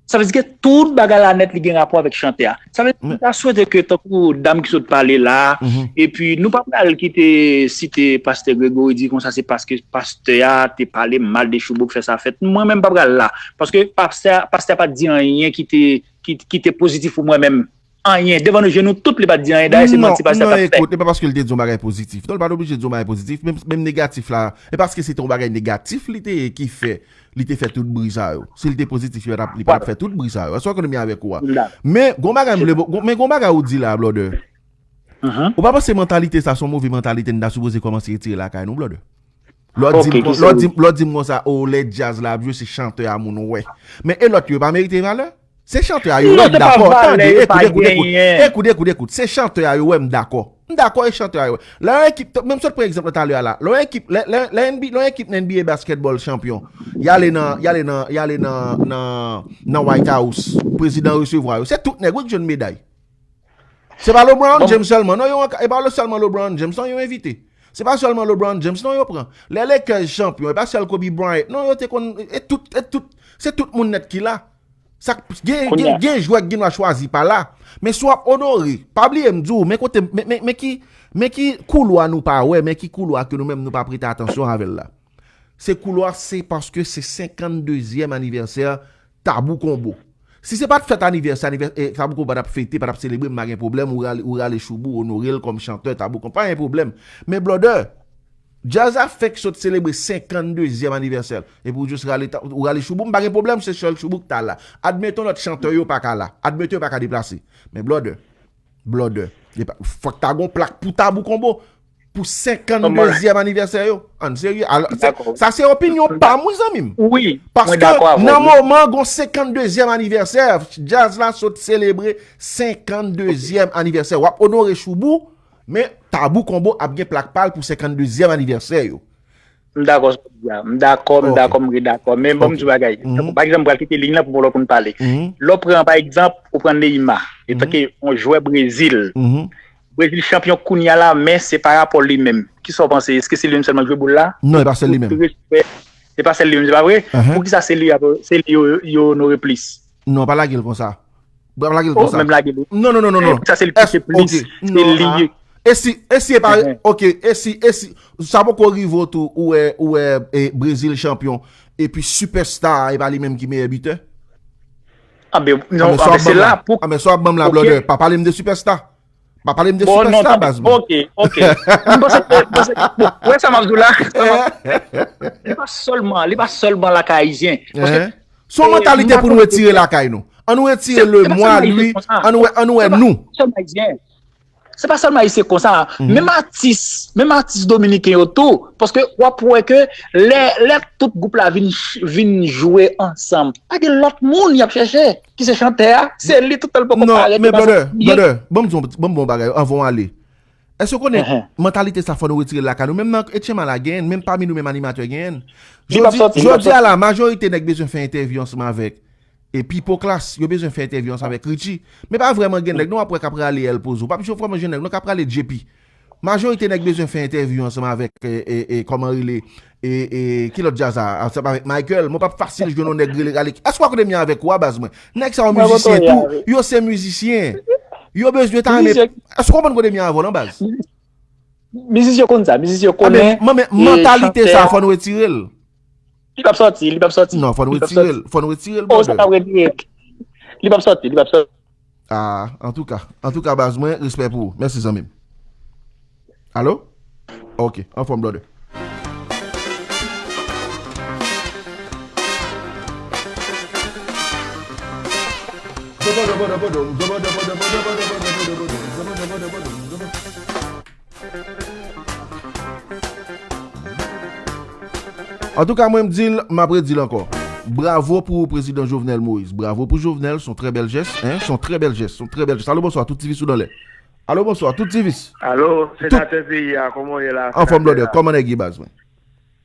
Sa vle di ke tout bagay la nèt li gen rapò avèk chantè a. Sa vle di, m ta swete ke tankou dam ki sot pale la, epi nou pa pral kite site pastè Gregory di konsa se paske pastè a te pale mal de Choubouk fè sa fèt. Mwen menm pa pral la. Paske pastè, pastè a pa t di anyen ki te, ki, ki te pozitif pou mwen menm. Anyen. Devan nou je nou tout, li pa t di anyen. Dayè, se manti pastè t ap fè. Non, non, ekout, e pa paske l te di yon bagay pozitif. Non, l pa t oblije di yon bagay pozitif. Menm, menm negatif la, e paske se te yon bagay negatif li te, ki fè, li te fè tout bri sa yo. Si l te pozitif, li pa t ap, li pa t ap fè tout bri sa yo. Èske w konn mi avèk ou a? Men, gon bagay m vle, gon, men gon bagay ou di la, blòdè. Ou pa panse mantalite sa, se yon move mantalite, n ta sipoze kòmanse retire lakay nou, blòdè? Lè w di m, lè w di m, lè w di m konsa, o, lè djaz la ap jwe, se chantè a moun wè. Men e lòt yo, yo pa merite valè? Se chantè a yo wè, m dakò. Tande, ekout, ekout, ekout. Ekout, ekout, ekout. Se chantè a yo wè, m dakò. M dakò, e chantè a yo wè. Lè yon ekip, men m sot pran egzanp talè a la. Lè yon ekip, lè, lè, lè N B A, lè yon ekip nan N B A basketball chanpyon, y ale nan, y ale nan, y ale nan, nan, nan White House, prezidan resevwa yo. Se tout nèg wi k jwenn meday. Se pa LeBron James sèlman, non, yo, e pa sèlman LeBron James, non, yo envite. Se pa sèlman LeBron James, non, yo pran. Lè Lakers chanpyon, e pa sèl Kobe Bryant, non, yo te konn, e tout, e tout, se tout moun nèt ki la. Sa k, gen, gen, gen jwè k gen dwa chwazi pa la. Men si w ap onore, pa bliye m di w, men kote, men, men, men ki, men ki koulwa nou pa wè, men ki koulwa ke nou menm nou pa prete atansyon avè l la. Se koulwa, se paske se senkanndezyèm anivèsè Tabou Konbo. Si se pa t fèt anivèsè, anivè-, e, Tabou Konbo pa t ap fete, pa t ap selebre, m pa gen pwoblèm, ou rale, ou rale Choubou, onore l kòm chantè, Tabou Konbo, pa gen pwoblèm. Men blòdè, djaz la fenk sot selebre senkanndezyèm anivèsè l. Epi ou jis rale, ta-, ou rale Choubou, m pa gen pwoblèm, se sèl Choubou k ta la. Admeton lòt chantè yo pa ka la. Admeton yo pa ka deplase. Men blòdè, blòdè, fòk ta gon plak pou Tabou Konbo. Pou senkanndezyèm anivèsè yo. Ann serye. Alò, sa se opinyon pa m, wi, zanmi m. Paske nan moman gon senkanndezyèm anivèsè, djaz la sot selebre senkanndezyèm anivèsè. W ap onore Choubou, men Tabou Konbo ap gen plak pa l pou senkanndezyèm anivèsè yo. M dakò sa w di a. M dakò, m dakò, m re dakò. Men ban m di w bagay. Pa egzanp, m pral kite liy lan pou yon lòt moun pale. Lè w pran, pa egzanp, ou pran Neymar, etanke yon jwè Brezil. Brezil chanpyon kounye a la, men se pa rapò li menm. Kisa w panse? Èske se li menm sèlman k jwe boul la? Non, e pa sèl li menm. Tout respè, se pa sèl li menm, se pa vre? Poukisa se li, se li yo, yo onore plis? Non, pa lage l konsa. Pa lage l konsa. Menm lage l. Non, non, non, non, non. Poukisa se li k touche plis? Se li. E si, e si e pa, ok, e si, e si, sa poko rive w tou, ou wè, ou wè, e, Brezil chanpyon, epi sipèsta a, e pa li menm ki meyè bitè? Anben, non, anben, se la pou. Anben, sa w ap ban m la, blòdè, pa pale m de sipèsta. Pa pale m de sipèsta, baz mwen. Ok, ok. M panse ke, m panse, bon, ou wè sa m ap di w la? Li pa sèlman, li pa sèlman lakay ayisyen. Paske, se yon mantalite pou nou retire lakay nou. Ann nou retire le moi, lui, ann nou wè, ann nou wè nou. Se pa sèlman ayisyen konsa. Menm atis, menm atis dominiken yo tou, paske w ap wè ke lè, lè tout gwoup la vin, vin jwe ansanm, pa gen lòt moun y ap chèche, ki se chantè a, se li toutan l poko parèt. Non, men brother, brother, ban m di w, ban m bon bagay anvan w ale. Èske w konnen mantalite sa fò nou retire l lakay nou? Menm nan Etchenma la genyen, menm pami nou menm animatè genyen. Jodi, jodi a la, majorite nèg bezwen fè entèvyou ansanm avèk e Pipo Class, yo bezwen fè entèvyou ansanm avèk Richie. Men pa vrèman gen nèg non w ap wè k ap rale El Pozo. P ap vrèman jwenn nèg non k ap rale J P. Majorite nèg bezwen fè entèvyou ansanm avèk, e, e, e, kòman rele, e, e, ki lòt djaz a, ansanm avèk Michael. Mwen p ap fasil jwenn yon nèg rele rale. Èske w a kote m ye avèk ou a, baz mwen? Nèg sa yo mizisyen tou, yo se mizisyen. Yo bezwen ta renmen. Èske w konprann kote m ye avè w lan, baz? Mizisyen konn sa, mizisyen konnen. Men mantalite sa, fò n retire l. Li p ap sòti, li p ap sòti. Non, fò n retire l, fò n retire l, brother. Sa p ap retire. Li p ap sòti, li p ap sòti. Ah, antouka, antouka, baz mwen, respè pou ou. Mèsi, zanmi m. Alo? Ok, anfòm, brother. Antouka, mwen m di l, m ap redi l ankò. Bravo pou prezidan Jovenel Moïse. Bravo pou Jovenel, se yon trè bèl jès, en, se yon trè bèl jès, se yon trè bèl jès. Alo, bonswa, tout Tivis ou nan lè. Alo, bonswa, tout Tivis. Alo, senatè peyi a, kòman w ye la? Anfòm, brother, kòman nèg ye, baz mwen?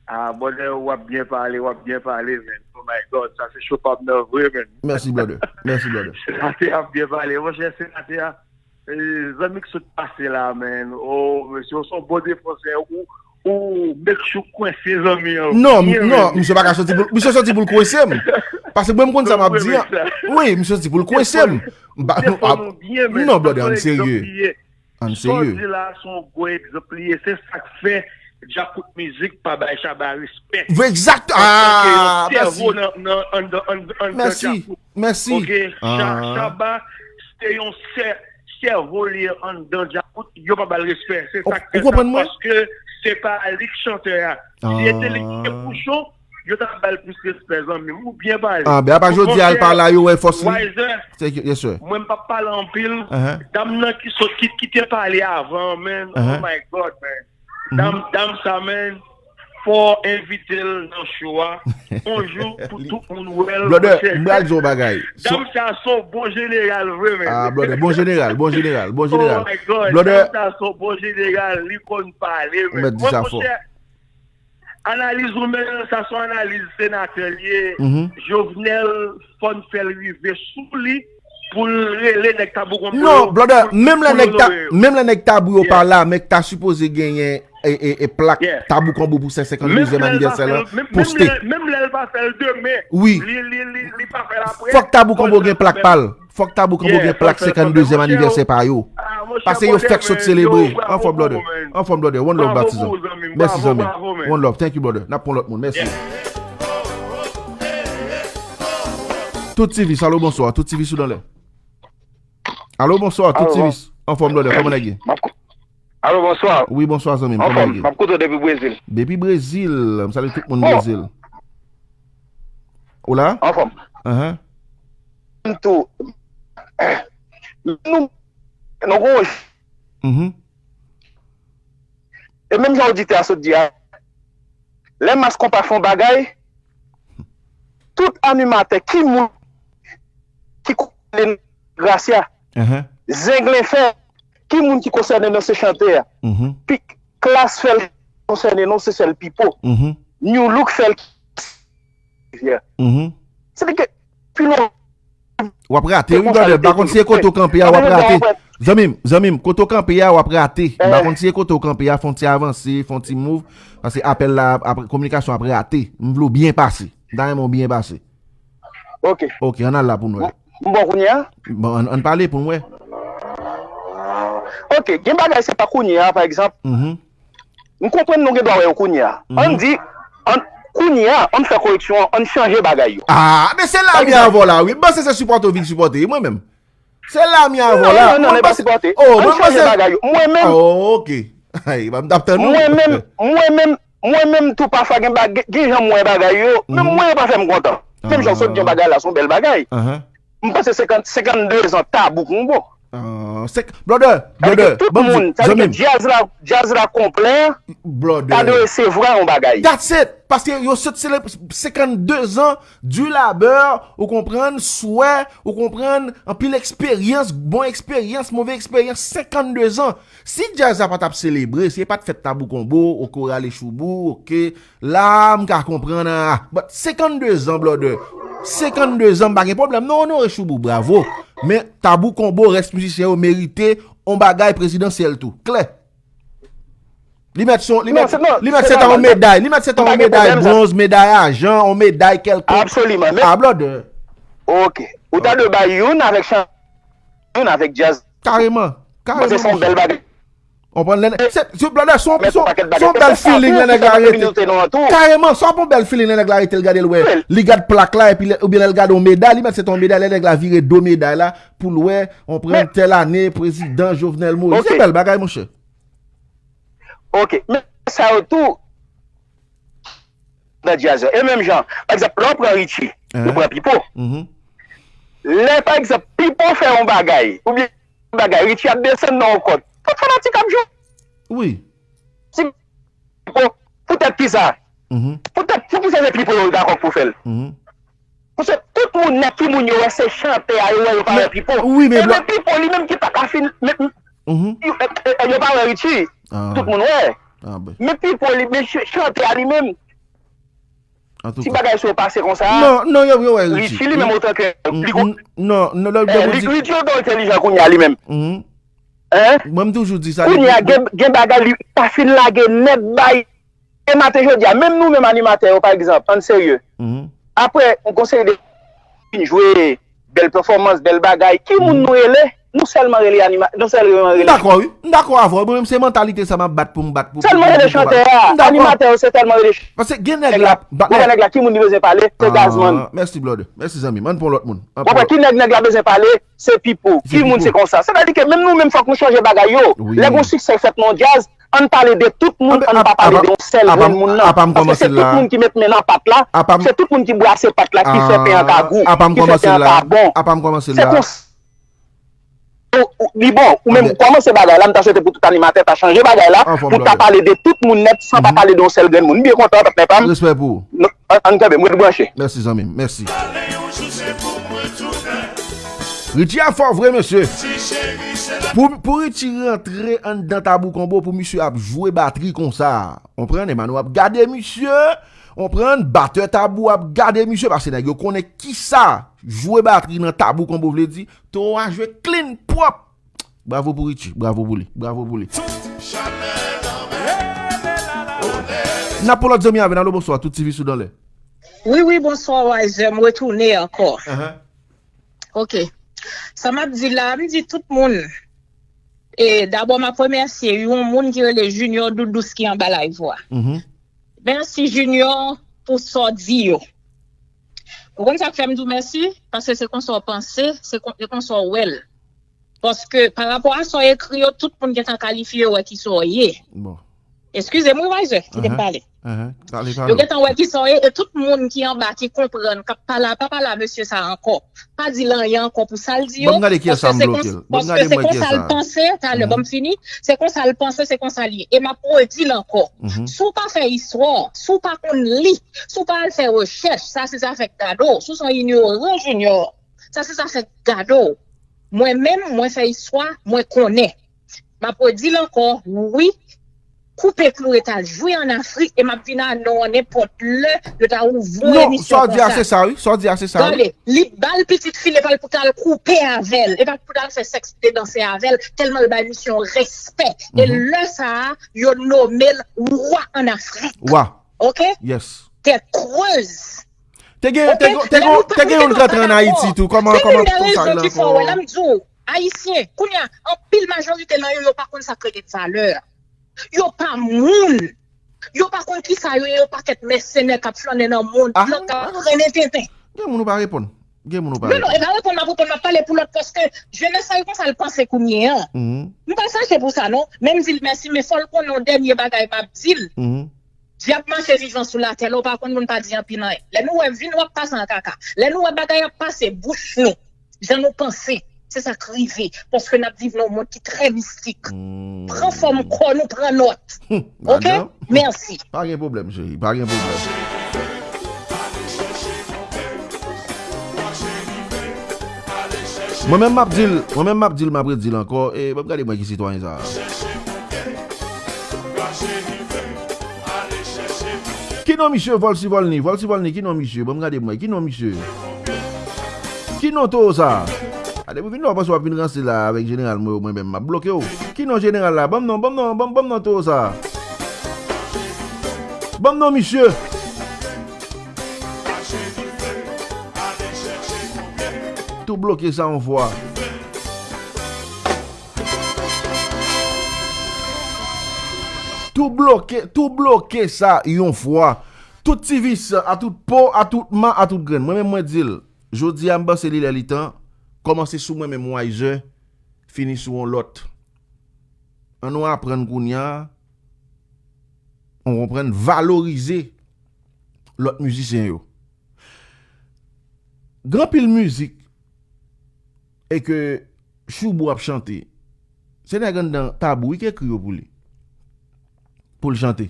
Ah, brother, w ap byen pale, w ap byen pale, man. Oh my God, sa se cho pa m nan vre, man. Mèsi, brother. Mèsi, brother. Senatè ap byen pale. Monchè, senatè a, e, zanmi k sot pase la, man. Oh, mesye, w se yon bon defansè. Ou, ou make sure kwense zanmi an. Non, non, misye pa ka soti pou misye soti pou l kwense m. Paske mwen m konn sa m ap di an. Wi, misye soti pou l kwense m. Non, brother, ann serye. Ann serye. Sa w di la se yon gwo egzanp li ye. Se sa k fè Djakout Mizik pa bay Shabba respè. Egzakte. Ah, mèsi. Mèsi. Mèsi. Ok, Shabba se yon sè sèvo li ye anndan Djakout, yo pa ba l respè. Se sa k fè sa, paske se pa li k chantè a. Si se te li ki te Pouchon, yo ta ba l plis respè, zanmi m. Ou byen pale. Ah, ben, apa jodi a l pa la, yo wè fòs li. Wiser, mwen m p ap pale anpil. Dam nan ki sot, ki, ki te pale avan, man. Oh my God, man. Dam, dam sa, man, fò w envite l nan show a. On jou pou tout moun wè l. Brother, m pral di w yon bagay. Dam sa se yon bon jeneral vre, man. Ah, brother, bon jeneral, bon jeneral, bon jeneral. Oh my God, dam sa se yon bon jeneral, li konn pale, man. Mwen, monchè, analiz ou menm, sa se yon analiz senatè l ye. Jovenel, fò n fè l rive sou li pou l rele nèg Tabou Konbo yo. Non, brother, menm lè nèg Tabou yo pa la, men k ta sipoze genyen e, e, e plak Tabou Konbo pou senkanndezyenm anivèsè la poste. Menm lè l pa fè l demen, wi, li, li, li, li pa fè l apre. Fòk Tabou Konbo gen plak pa l. Fòk Tabou Konbo gen plak senkanndezyenm anivèsè pa yo. Paske yo fèk sot selebre. Anfòm, brother. Anfòm, brother. One love, batizan. Mèsi, zanmi. One love. Thank you, brother. N ap pran lòt moun. Mèsi. Tout T V, alo, bonswa. Tout T V sou dan lè. Alo, bonswa. Tout T V. Anfòm, brother. Kòman nèg ye? Alo, bonswa. Wi, bonswa, zanmi m. Kòman nèg ye? M ap koute w depi Brezil. Depi Brezil. M salye tout moun Brezil. Ou la? Anfòm. Anhan. M tou. Nou, nou gon. Mhm. E menm jan oditè a sot di a, lè Mass Konpa fè yon bagay, tout animatè, ki moun ki konsène nan Gracia, Zenglen fè, ki moun ki konsène nan se chantè a. Pi, Klass fè l konsène non, se sèl Pipo. New Look fè l Se te ke pi lwen. W ap rate, wi, brother. M pa konn si e kote w kanpe a, w ap rate. Zanmi m, zanmi m, kote w kanpe a, w ap rate. M pa konn si e kote w kanpe a, fè yon ti avanse, fè yon ti move. Paske apèl la, ap, kominikasyon ap rate. M vle w byen pase. M ta renmen w byen pase. Ok. Ok, ann al la pou n wè. M bon kounye a? Bon, ann, ann pale pou n wè. Ok, gen bagay se pa kounye a, pa egzanp. M konprann nou gen dwa wè yo kounye a. Ann di, ann, kounye a, ann fè koreksyon an, ann chanje bagay yo. Ah, men se la m ye avè w la, wi. M panse se sipòte w vin sipòte, mwen menm. Se la m ye avè w la. Non, non, non, e pa sipòte. Ann chanje bagay yo. Mwen menm. Oh, ok. Ay, m t ap tann ou. Mwen menm, mwen menm, mwen menm tou pafwa gen, gen jan m wè bagay yo. Menm mwen yo pa fè m kontan. Menm jan w sot di yon bagay la, se yon bèl bagay. M panse senkant, senkannde zan Tabou Konbo. Ah, se, brother, brother, tout moun, sa vle di djaz la, djaz la konplè, ta dwe resevwa yon bagay. That's it. Paske yo sot selebre senkannde zan du labeur, ou konprann, swè, ou konprann, anpil eksperyans, bon eksperyans, move eksperyans, senkannde zan. Si djaz la pa t ap selebre, si e pa t fèt Tabou Konbo, oke, w rale Choubou, oke, la, m ka konprann, ah, but senkannde zan, brother. Senkannde zan, m pa gen pwoblèm. Non, onore Choubou, bravo. Men Tabou Konbo, rès mizisyen yo merite yon bagay prezidansyèl tou. Klè. Li mèt se yon, li mèt, li mèt se ta yon meday. Li mèt se ta yon meday bwonz, meday ajan, yon meday kèlkonk. Absoliman. Ah, brother. Ok. Ou ta dwe bay youn avèk chan, youn avèk djaz. Kareman. Kareman, monchè. Konprann lè, se, se, brother, se yon, se yon, se yon bèl feeling lè nèg la rete. Kareman, se yon bèl feeling lè nèg la rete, l gade, l wè, li gad plak la, epi lè, oubyen lè l gade yon meday, li mèt se yon meday, lè nèg la vire do meday la, pou l wè, konprann, tèl ane, prezidan Jovenel Moïse. Se bèl bagay, monchè. Ok, men sa yo tou, nan djaz yo. E menm jan, pa egzanp, lè w pran Richie, ou pran Pipo. Lè, pa egzanp, Pipo fè yon bagay, oubyen yon bagay, Richie ap desann nan yon kòd. Tout fanatik ap jwe. Wi. Si Pipo, poutèt kisa? Poutèt, poukisa se Pipo yo dakò pou fè l? Paske tout moun nèt ki moun yo wè se chantè a, yo wè yo pa wè Pipo. Wi, men Pipo li menm ki pa ka fin, men, yo, e, e, yo pa wè Richie. Tout moun wè. Men Pipo li, men ch-, chantè a li menm. Ti bagay sa yo pase konsa. Non, non, yo, yo wè Richie. Richie li menm otan ke li gon, non, non, lè yo di Richie otan entèlijan kounye a li menm. Hein? Mwen m toujou di sa. Kounye a gen, gen bagay li pa fin lage nèt bay. E maten jodi a, menm nou menm animatè yo, pa egzanp, ann serye. Apre yon seri de moun vin jwe, bèl pèfòmans, bèl bagay, ki moun nou rele? Nou sèlman rele anima-, nou sèlman rele. M dakò, wi. M dakò avè w. Mwen menm, se mantalite sa m ap bat pou m bat pou. Sèlman rele chantè a, animatè yo, se sèlman rele chantè. Paske gen nèg la, nèg la, ki moun li bezwen pale? Se Gazman. Mèsi, brother. Mèsi, zanmi m. Ann pran lòt moun. Ou konprann ki nèg, nèg la bezwen pale? Se Pipo. Ki moun se konsa? Sètadi ke menm nou menm, fòk nou chanje bagay yo. Lè gon siksè fèt nan yon djaz, ann pale de tout moun, ann pa pale de yon sèl grenn moun nan. Paske se tout moun ki met men nan pat la, se tout moun ki brase pat la ki fè pen an ka gou, ki fè pen an ka bon. Se konsa. Ou, ou, li bon, ou menm ou kòmanse bagay la, m ta swete pou tout animatè ta chanje bagay la, pou ta pale de tout moun nèt, san pa pale de yon sèl grenn moun. M byen kontan, patnè pa m. Respè pou ou. Ann kanpe, m ret branche. Mèsi, zanmi m. Mèsi. Richie a fò vre, mesye. Pou, pou Richie rantre anndan Tabou Konbo, pou misye ap jwe batri konsa. Konprann, Emmanuel ap gade misye. Konprann, batè Tabou ap gade misye, paske nèg yo konnen kisa jwe batri nan Tabou Konbo vle di. Towo a jwe clean, pwòp. Bravo pou Richie, bravo pou li, bravo pou li. N ap pran lòt zanmi avè n. Alo, bonswa, tout T V sou dan lè. Wi, wi, bonswa, Wiser, m retounen ankò. Ok. Sa m ap di la, m di tout moun, e, dabò, m ap remèsye yon moun ki rele Junior Doudous ki anba live la. Mèsi, Junior, pou sa w di yo. Ou konn sa k fè m di w mèsi? Paske se konsa w panse, se kon-, se konsa w wè l. Paske pa rapò a sa w ekri yo, tout moun gentan kalifye yo, wè kisa w ye. Eskize m, wi, Wiser, kite m pale. Yo gentan wè kisa w ye, e tout moun ki anba ki konprann, k ap pale a, pa pale a mesye sa a ankò. Pa di l anyen ankò pou sa l di yo, paske se konsa l panse, talè, ban m fini, se konsa l panse, se konsa l ye. E m ap redi l ankò. Si w pa fè istwa, si w pa konn li, si w pa al fè rechèch, sa se zafè gade w. Si w se yon inyoran, Junior, sa se zafè gade w. Mwen menm, mwen fè istwa, mwen konnen. M ap redi l ankò, wi, Koupe Klou rete al jwe ann Afrik e m ap vin a non an nenpòt lè yo ta ouvri yon emisyon konsa. Non, sa w di a se sa, wi. Sa w di a se sa, wi. Gade, li ba l pitit fi l, e pa l pou t al koupe avè l, e pa l pou t al fè sèks de danse avè l, tèlman l bay misye yon respè. E lè sa a, yo nome l wa ann Afrik. Wa. Ok? Yes. Tèt krèz. Te gen, te gen, te gen, te gen yon trantran ann Ayiti tou. Kòman, kòman pou sa la ankò? Ayisyen, kounye a, anpil majorite nan yo, yo pa konn sa k rele valè. Yo pa moun. Yo pa konn kisa yo ye, yo pakèt mèsenè k ap flannen nan mond lan, k ap trennen tenten. Gen moun ou pa reponn. Gen moun ou pa reponn. Non, non, e pa reponn m ap reponn, m ap pale pou lòt, paske jenès sa yo konsa l panse kounye a. M pa fache pou sa, non. Men m di l mèsi, men fò l konnen yon dènye bagay m ap di l. Dyab mache vivan sou latè, lè w pa konn moun pa di anpil anyen. Lè nou wè vin w ap pase an kaka. Lè nou wè bagay ap pase bouch nou, jan nou panse, se sa k rive. Paske n ap viv nan yon mond ki trè mistik. Pran fòm kò nou, pran nòt. Ok? Mèsi. Pa gen pwoblèm, cheri. Pa gen pwoblèm. Mwen menm m ap di l, mwen menm m ap di l, m ap redi l ankò. E, ban m gade mwen ki sitwayen sa a. Ki non misye Volcy Volny? Volcy Volny, ki non misye? Ban m gade mwen, ki non misye? Ki non towo sa a? A, depi w vin la, w panse w ap vin ranse la avèk jeneral mwen yo, mwen menm, m ap bloke w. Ki non jeneral la? Ban m non, ban m non, ban m, ban m non towo sa a. Ban m non misye. Tou bloke sa yon fwa. Tou bloke, tou bloke sa yon fwa. Tout ti vis, a tout po, a tout ma, a tout grenn. Mwen menm mwen di l, jodi a m panse li lè li tan, kòmanse sou mwen menm Wiser, fini sou yon lòt. Ann nou aprann kounye a, ou konprann, valorize lòt mizisyen yo. Gen anpil mizik e ke Shoubou ap chante. Se nèg anndan Tabou wi ki ekri yo pou li. Pou l chante.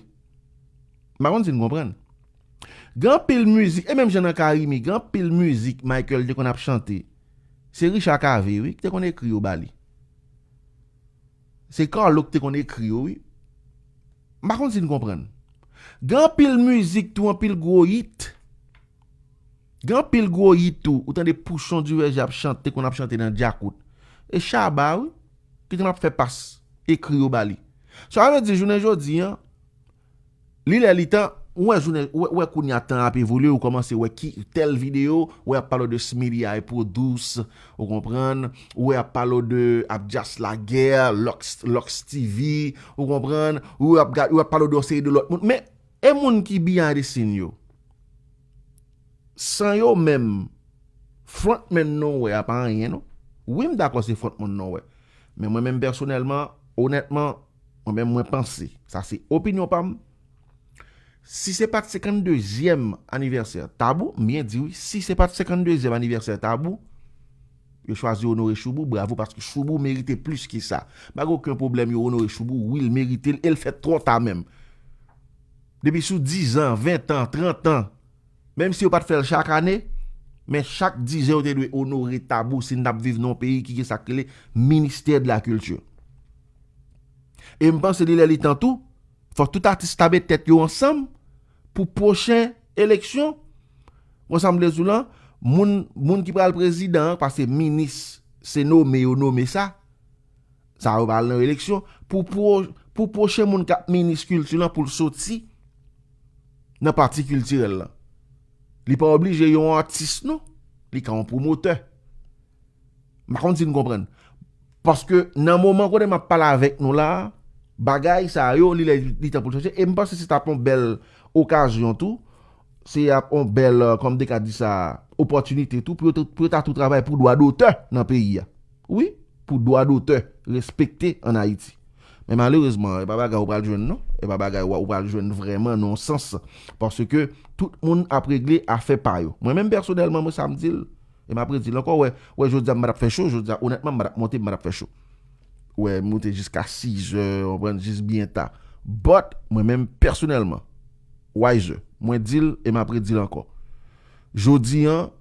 M pa konn si n konprann. Gen anpil mizik, e menm jan nan Carimi, gen anpil mizik Michael te konn ap chante. Se Richard Cavé wi ki te konn ekri yo ba li. Se Carlo ki te konn ekri yo wi. M pa konn si n konprann. Gen anpil mizik tou, anpil gwo hit. Gen anpil gwo hit tou. Ou tande Pouchon Divèje ap chante, konn ap chante nan djakout. E Shabba wi, ki konn ap fè pas, ekri yo ba li. Sa vle di jounen jodi a, Li lè li tan, ou wè jounen, ou wè, ou wè kounye a tan ap evolye, ou kòmanse wè ki tèl videyo, ou wè ap pale w de Smitty I Produce, ou konprann, ou wè ap pale w de Abdias Laguerre, Lux, Lux T V, ou konprann, ou wè ap, ga- ou wè ap pale w de yon seri de lòt moun. Men, e moun ki behind the scene yo? San yo menm, frontman nou wè a pa anyen non. Wi, m dakò se frontman nou wè. Men mwen menm pèsonèlman, onètman, mwen menm mwen panse, sa se opinyon pa m, si se pa t senkanndezyèm anivèsè Tabou, m byen di wi, si se pa t senkanndezyèm anivèsè Tabou, yo chwazi onore Choubou, bravo, paske Choubou merite plis ke sa. M pa gen okenn pwoblèm yo onore Choubou, wi, l merite l, e l fèt twò ta menm. Depi sou dizan, ventan, trantan, menm si yo pa t fè l chak ane, men chak dizan yo te dwe onore Tabou si n t ap viv nan yon peyi ki gen sa k rele ministè de la kilti. E m panse li lè li tan tou, fòk tout atis ta met tèt yo ansanm pou pwochen eleksyon. Mwen sa m vle di w lan, moun, moun ki pral prezidan an, paske minis se nome yo nome sa, sa yo pral nan eleksyon, pou, pou, pou pwochen moun k ap minis kilti lan pou l soti nan pati kiltirèl lan. Li pa oblije yon atis non, li ka yon pwomotè. M pa konn si n konprann. Paske nan moman kote m ap pale avèk nou la, bagay sa yo, li lè li tan pou l chanje. E m panse se t ap yon bèl okazyon tou. Se ap yon bèl, euh, kòm de ka di sa, opòtinite tou pou yo, tou- pou yo ta tou travay pou dwa dotè nan peyi a. Wi, pou dwa dotè respekte ann Ayiti. Men malerezman, e pa bagay ou pral jwenn non. E pa bagay ou ou pral jwenn vrèman nan yon sans. Paske tout moun ap regle afè pa yo. Mwen menm pèsonèlman, mwen sa m di l, e m ap redi l ankò, wè, wè, jodi a m pa t ap fè cho, jodi a, onètman, m pa t ap monte, m pa t ap fè cho. Wè, m moute jiska sizè, w konprann, jis byen ta. But, mwen menm pèsonèlman, Wiser, mwen di l e m ap redi l ankò. Jodi an,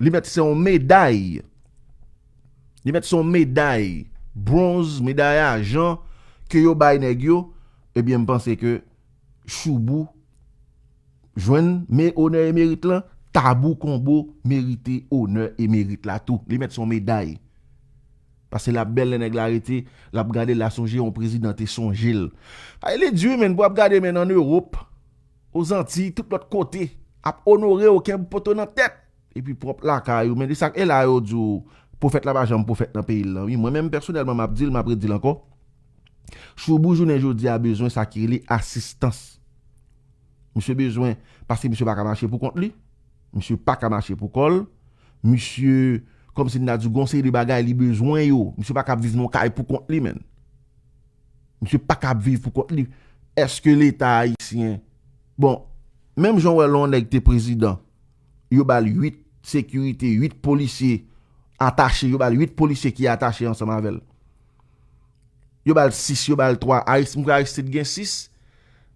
li mèt se yon meday. Li mèt se yon meday bronz, meday ajan ke yo bay nèg yo. Ebyen, m panse ke Choubou jwenn me onè e merit lan, Tabou Konbo merite onè e merit la tou. Li mèt se yon meday. Paske l ap bèl lè nèg la rete, l ap gade l, l a sonje yon prezidan te sonje l. Ay, li di, men, pou ap gade, men, ann Ewòp, Ozantiy, tout lòt kote, ap onore w, kenbe poto nan tèt. Epi pwòp lakay ou, men, e sa, e la yo di w, pwofèt la pa janm pwofèt nan peyi l lan. Wi, mwen menm, pèsonèlman, m ap di l, m ap redi l ankò. Choubou jounen jodi a bezwen sa ki rele asistans. Misye bezwen, paske misye pa ka mache pou kont li. Misye pa ka mache pou kò l. Misye, kòmsi n ta di, gon seri de bagay li bezwen yo. Misye pa ka ap viv nan yon kay pou kont li, menn. Misye pa ka ap viv pou kont li. Èske Leta ayisyen, bon, menm jan w wè lè yon nèg te prezidan, yo ba l uit sekirite, uit polisye atache, yo ba l uit polisye ki atache ansanm avè l. Yo ba l sis, yo ba l twa. Aris-, m kwè Aristide gen sis.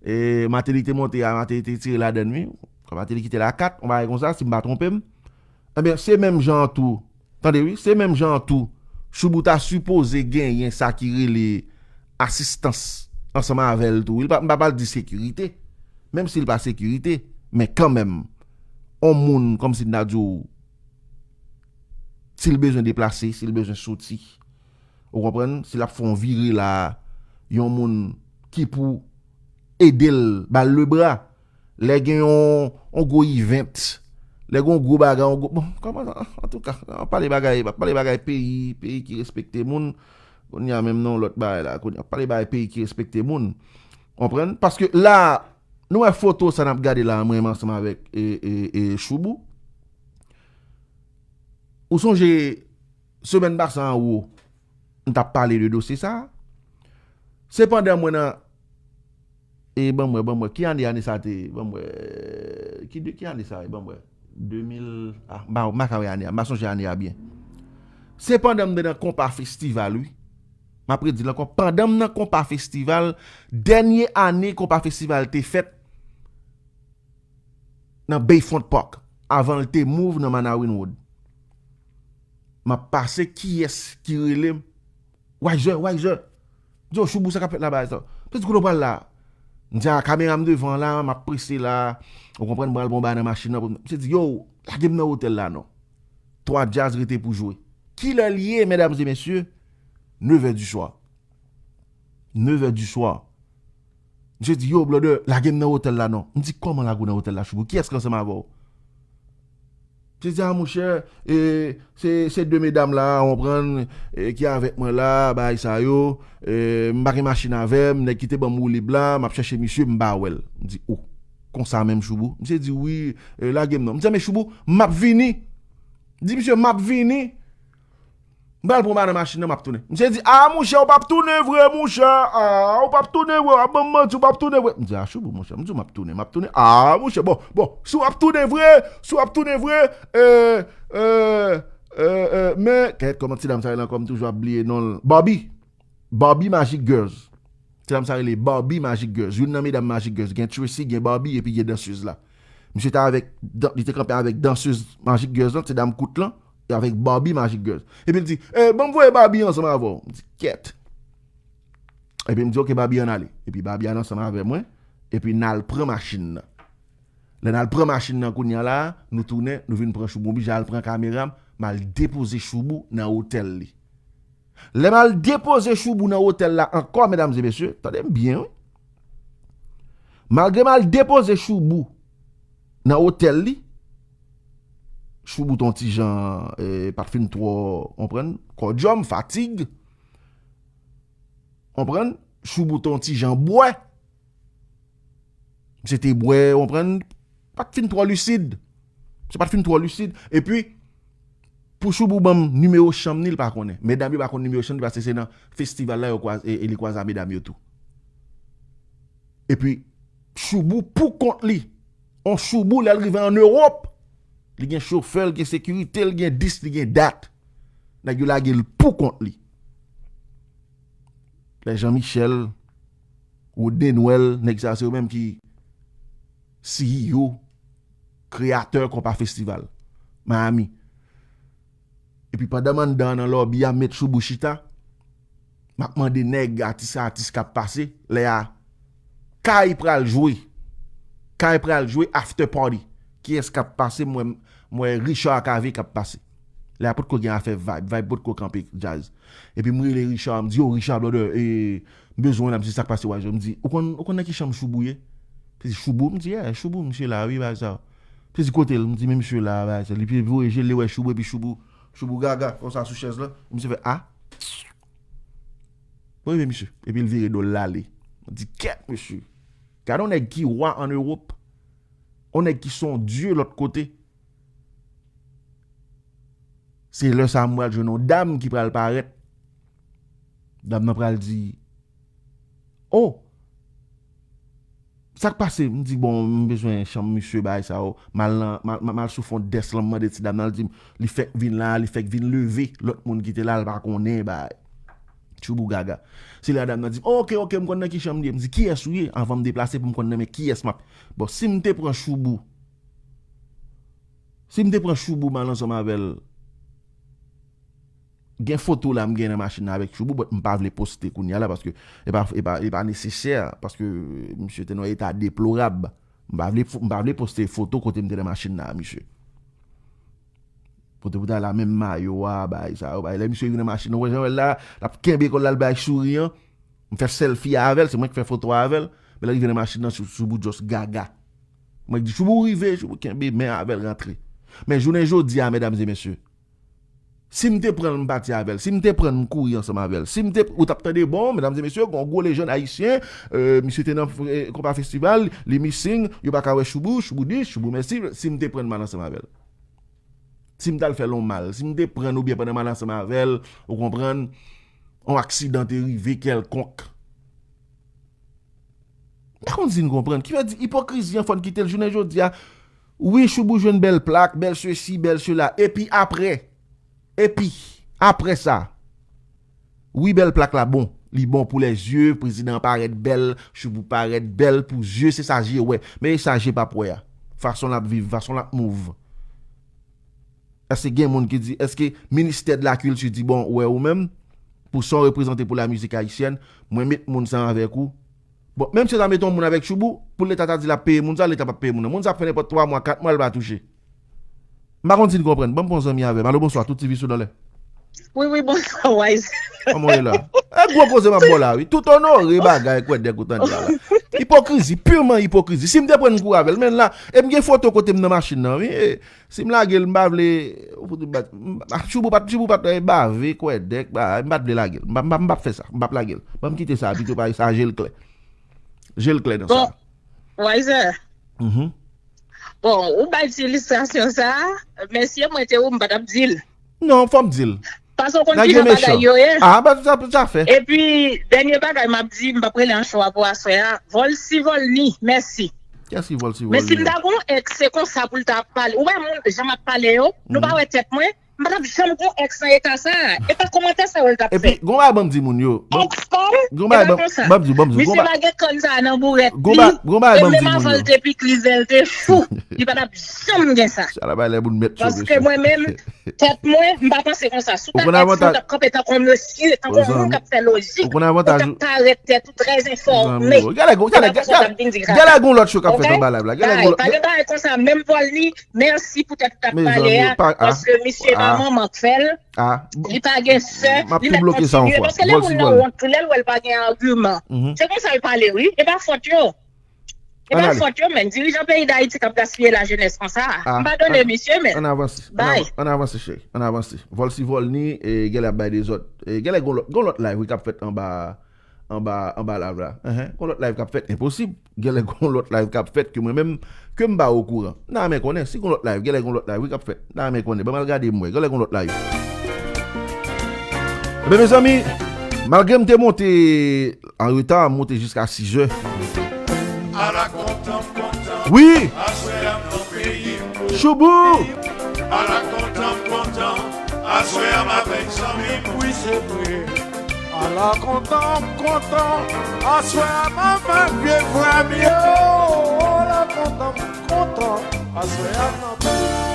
E, Martelly te monte a, Martelly te tire ladann, wi. Martelly kite l a kat, yon bagay konsa, si m pa twonpe m. Ebyen, se menm jan an tou. Tande, wi, se menm jan an tou. Choubou ta sipoze genyen sa ki rele asistans ansanm avè l tou. Wi, l pa, m pa pral di sekirite. Menm si l pa sekirite, men kanmenm, on moun, kòmsi n ta di w, si l bezwen deplase, si l bezwen soti, ou konprann? Si l ap fè yon vire la, yon moun ki pou ede l, ba l lebra. Lè gen yon, yon gwo event, lè gen yon gwo bagay, yon gwo, bon, kòman, antouka, n ap pale bagay, n ap pale bagay peyi, peyi ki respekte moun. Kounye a menm nan yon lòt bagay la, kounye a, pale bagay peyi ki respekte moun. Konprann? Paske la, nou wè foto sa n ap gade la, mwen menm ansanm avèk, e, e, e, Choubou. Ou sonje, semèn pase anwo, m t ap pale de dosye sa a. Sepandan, mwen nan, e ban m wè, ban m wè, ki ane, ane sa te, ban m wè, ki, de ki ane sa ye, ban m wè, de mil, ah, m pa, m pa ka wè ane a, m pa sonje ane a byen. Sepandan, m te nan Konpa Festival, wi. M ap redi l ankò, pandan m nan Konpa Festival, dènye ane Konpa Festival te fèt, nan Bayfront Park, avan l te move nan Manawin Road. M ap pase, kiyès ki rele m? Wiser, Wiser. M di, "Yo, Choubou, sa k ap fèt la, bagay sa?" M di, "Kote w pral la?" M di, "A, kamera m devan la, m ap prese la." Ou konprann, m pral pran bagay nan machin nan. Misye di, "Yo, lage m nan otèl la, non. Twa djaz rete pou jwe." Kilè l ye, medam e mesye? Nevè di swa. Nevè di swa. Misye di, yo, brother, lage m nan otèl la non. M di, kòman lage w nan otèl la, Choubou? Kiyès ki ansanm avè w? Misye di, a, monchè, e, se, se de medam la, w konprann, e, ki avèk mwen la, bagay sa yo, e, m pa gen machin avè m, nèg ki te ban m woulib la, m ap chèche misye, m pa wè l. M di, o, konsa menm, Choubou? Misye di, wi, e, lage m non. M di, men Choubou, m ap vini. M di, misye, m ap vini. M pral pran w nan machin nan, m ap tounen. Misye di, a, monchè, ou p ap tounen vre, monchè. A, ou p ap tounen vre, w ap ban m manti, ou p ap tounen vre. M di, a, Choubou, monchè, m di w m ap tounen, m ap tounen. A, monchè, bon, bon, si w ap tounen vre, si w ap tounen vre, e, e, e, e, men, kèt, kòman ti dam sa rele ankò, m toujou ap bliye non l. Barbie. Barbie Magic Girls. Ti dam sa rele Barbie Magic Girls. Youn nan medam Magic Girls. Gen Tracy, gen Barbie, epi gen dansez la. Misye te avèk, dan- li te kanpe avèk dansez Magic Girls lan, ti dam kout lan, e avèk Barbie Magic Girls. Epi l di, e, ban m voye Barbie ansanm avè w. M di, kèt. Epi m di, oke, Barbie, ann ale. Epi Barbie al ansanm avè mwen, epi n al pran machin nan. Lè n al pran machin nan kounye a la, nou tounen, nou vin pran Choubou. M oblije al pran kamera m, m al depoze Choubou nan otèl li. Lè m al depoze Choubou nan otèl la ankò, medam e mesye, tande m byen, wi. Malgre m al depoze Choubou nan otèl li, Choubou t on ti jan, e, pa t fin twò, w konprann, kòdyòm, fatig. W konprann? Choubou t on ti jan bwè. Misye te bwè, w konprann? Pa t fin twò lisid. Misye pa t fin twò lisid. Epi, pou Choubou ban m nimewo chanm ni, l pa konnen. Medam yo pa konn nimewo chanm ni, paske se nan festival la yo kwaze, e, e li kwaze a medam yo tou. Epi, Choubou pou kont li. On Choubou, lè l rive ann Ewòp, li gen chofè, l gen sekirite, l gen dis, li gen dat. Nèg yo lage l pou kont li. Lè Jean Michel, Rodney Noël, nèg sa yo se yo menm ki C E O, kreyatè Konpa Festival Miami. Epi pandan m anndan an nan lòbi a, m met Choubou chita, m ap mande nèg, atis, atis k ap pase, lè a, Kay pral jwe. Kay pral jwe after party. Kiyès k ap pase? M wè, m wè Richard Cavé k ap pase. Lè a potko gen afè vibe, vibe potko kanpe djaz. Epi m rele Richard, m di, yo, Richard, brother, e, m bezwen w la, m di, sa k pase, w a jwe? M di, ou konn, ou konn nan ki chanm Choubou ye? Misye di, Choubou? M di, yeah, Choubou, misye la, wi, bagay sa. Misye di, kote l? M di, men misye la, bagay sa. Li voye je l, li wè Choubou, epi Choubou, Choubou gaga, konsa sou chèz la. Misye fè, a? Mwen rive, misye. Epi l vire do l, l ale. M di, kèt, mesye. Gade yon nèg ki wa ann Ewòp. Yon nèg ki se yon dye lòt kote. Se lè sa a m pral jwenn yon dam ki pral parèt. Dam nan pral di, o, sa k pase? M di, bon, m bezwen chanm misye, bagay sa yo. M al nan, m al, m al sou fon dèsk lan, m mande ti dam nan, li di m, li fèk vin la, li fèk vin leve lòt moun ki te la, l pa konnen, bagay. Choubou gaga. Se la dam nan di m, oke, oke, m konn nan ki chanm li ye. M di, kiyès ou ye? Anvan m deplase pou m konn nan men kiyès m ap. Bon, si m te pran Choubou, si m te pran Choubou, m al ansanm avè l, gen foto la m gen nan machin nan avèk Choubou, but m pa vle poste kounye a la, paske e pa, e pa, e pa nesesè, paske misye te nan yon eta deplorab. M pa vle, m pa vle poste foto kote m te nan machin nan a misye. Pote pou ta la menm mayo a, bay sa yo, bay. Lè misye rive nan machin nan, ou wè jan l la, l ap kenbe kò l la, l bay souri an. M fè selfie avè l, se mwen ki fè foto avè l. Men lè l rive nan machin nan, Chou-, Choubou just gaga. Mwen di, Choubou rive, Choubou kenbe men avè l rantre. Men jounen jodi a, medam e mesye, si m te pran l, m pati avè l. Si m te pran l, m kouri ansanm avè l. Si m te, ou t ap tande, bon, medam e mesye, gon gwo lejann ayisyen, euh, misye te nan, euh, Konpa Festival, li missing, yo pa ka wè Choubou, Choubou dis, Choubou mèsi. Si m te pran l, m al ansanm avè l. Si m t al fè l yon mal, si m te pran l oubyen pandan m al ansanm avè l, ou konprann, yon aksidan te rive kèlkonk. M pa konn si n konprann. Ki vle di ipokrizi an fò n kite l jounen jodi a. Wi, Choubou jwenn bèl plak, bèl sesi, bèl sela. Epi apre? Epi, apre sa? Wi, bèl plak la bon. Li bon pou lèzye, prezidan an parèt bèl, Choubou parèt bèl pou zye, se sa je wè. Men e sa je p ap wè a. Fason l ap viv, fason l ap move. Èske gen moun ki di, èske ministè de la kilti di, bon, wè ou menm, pou sa w reprezante pou la mizik ayisyèn, mwen met moun sa avèk ou. Bon, menm si yo ta mete yon moun avèk Choubou, pou leta ta di l ap peye moun sa, leta p ap peye moun nan. Moun sa ap fè nenpòt twa mwa, kat mwa, l pa touche. M pa konn si n konprann. Ban m pran yon zanmi avè m. Alo, bonswa, tout ti vi sou nan lè. Wi, wi, bonswa, Wise. Kòman w ye la? E gwo koze m ap ba w la, wi. Tout onore bagay, kwèdèk ou tande a la. Ipokrizi, pirman ipokrizi. Si m te pran kou avè l, men la, e m gen foto kote m nan machin nan, wi. E, si m lage l, m pa vle, ou fout bat, m, ah, Choubou pa t, Choubou pa t, eh, bave, kwèdèk, ba, m pa t vle lage l. M pa, m pa, m p ap fè sa. M p ap lage l. Ban m kite sa, pito pa sa, je l klè. Je l klè nan sa. Bon, Wise. Mhm. Bon, ou bay ti ilistrasyon sa, men si mwen te ou, m pa t ap di l. Non, fò m di l. Paske w konn kijan bagay yo ye. Ah, ba, sa, sa fè. Epi, dènye bagay m ap di, m p ap rele ancho a pou aswè a. Vòl si vòl ni, mèsi. Kiyès ki vòl si vòl ni? Men si m ta gon èks, se konsa pou l ta ap pale. Ou wè moun, jan m ap pale yo, nou pa wè tèt mwen, m pa t ap janm gon èks nan eta sa. E pa kòmantè sa yo l t ap fè. Epi, gon bagay ban m di moun yo. Èks pa m, e pa konsa. Ban m di w, ban m di w. Misye pa gen kann sa nan bourèt li. E menm avan l te piklize, l te fou. Li pa t ap janm gen sa. Sa la bay lè moun mèt chove. Paske mwen menm, tèt mwen, m pa panse konsa. Si w t ap èks mwen, w t ap kanpe tankou yon mesye, tankou yon moun k ap fè lojik, ou t ap parèt tèt ou trè enfòme. Gade, gade, gade, gade, gade gon lòt show k ap fèt anba live la. Gade gon lòt. Pa gen bagay konsa, menm vòl li, mèsi poutèt ou t ap pale a, paske misye pa manman k fè l, li pa gen sè, li mèt kontinye, paske lè moun nan wont tou, lè l wè l pa gen agiman, se konsa l pale, wi, e pa fòt yo. E pa fòt yo, men. Dirijan peyi Dayiti k ap gaspiye lajenès konsa. M padone misye, men. Ann avanse. Bay. Ann avanse, cheri. Ann avanse. Vòl si vòl ni, e, genlè ap bay dezòd. E, genlè gon lòt, gon lòt live, wi, k ap fèt anba, anba, anba live la. Enhen. Gon lòt live k ap fèt, enposib. Genlè gon lòt live k ap fèt ke mwen menm, ke m pa okouran. N a renmen konnen, si gon lòt live, genlè gon lòt live, wi, k ap fèt. N a renmen konnen. Ban m al gade m wè. Genlè gon lòt live. Ebyen, mezanmi, malgre m te monte an reta, m monte jiska sizè. Ala kontan m kontan. Wi. Aswè a m nan peyi m. Choubou. Ala kontan m kontan. Aswè a m avèk zanmi m. Wi, se vre. Ala kontan m kontan. Aswè a m avèk vye frè m yo. Ala kontan m kontan. Aswè a m nan peyi m.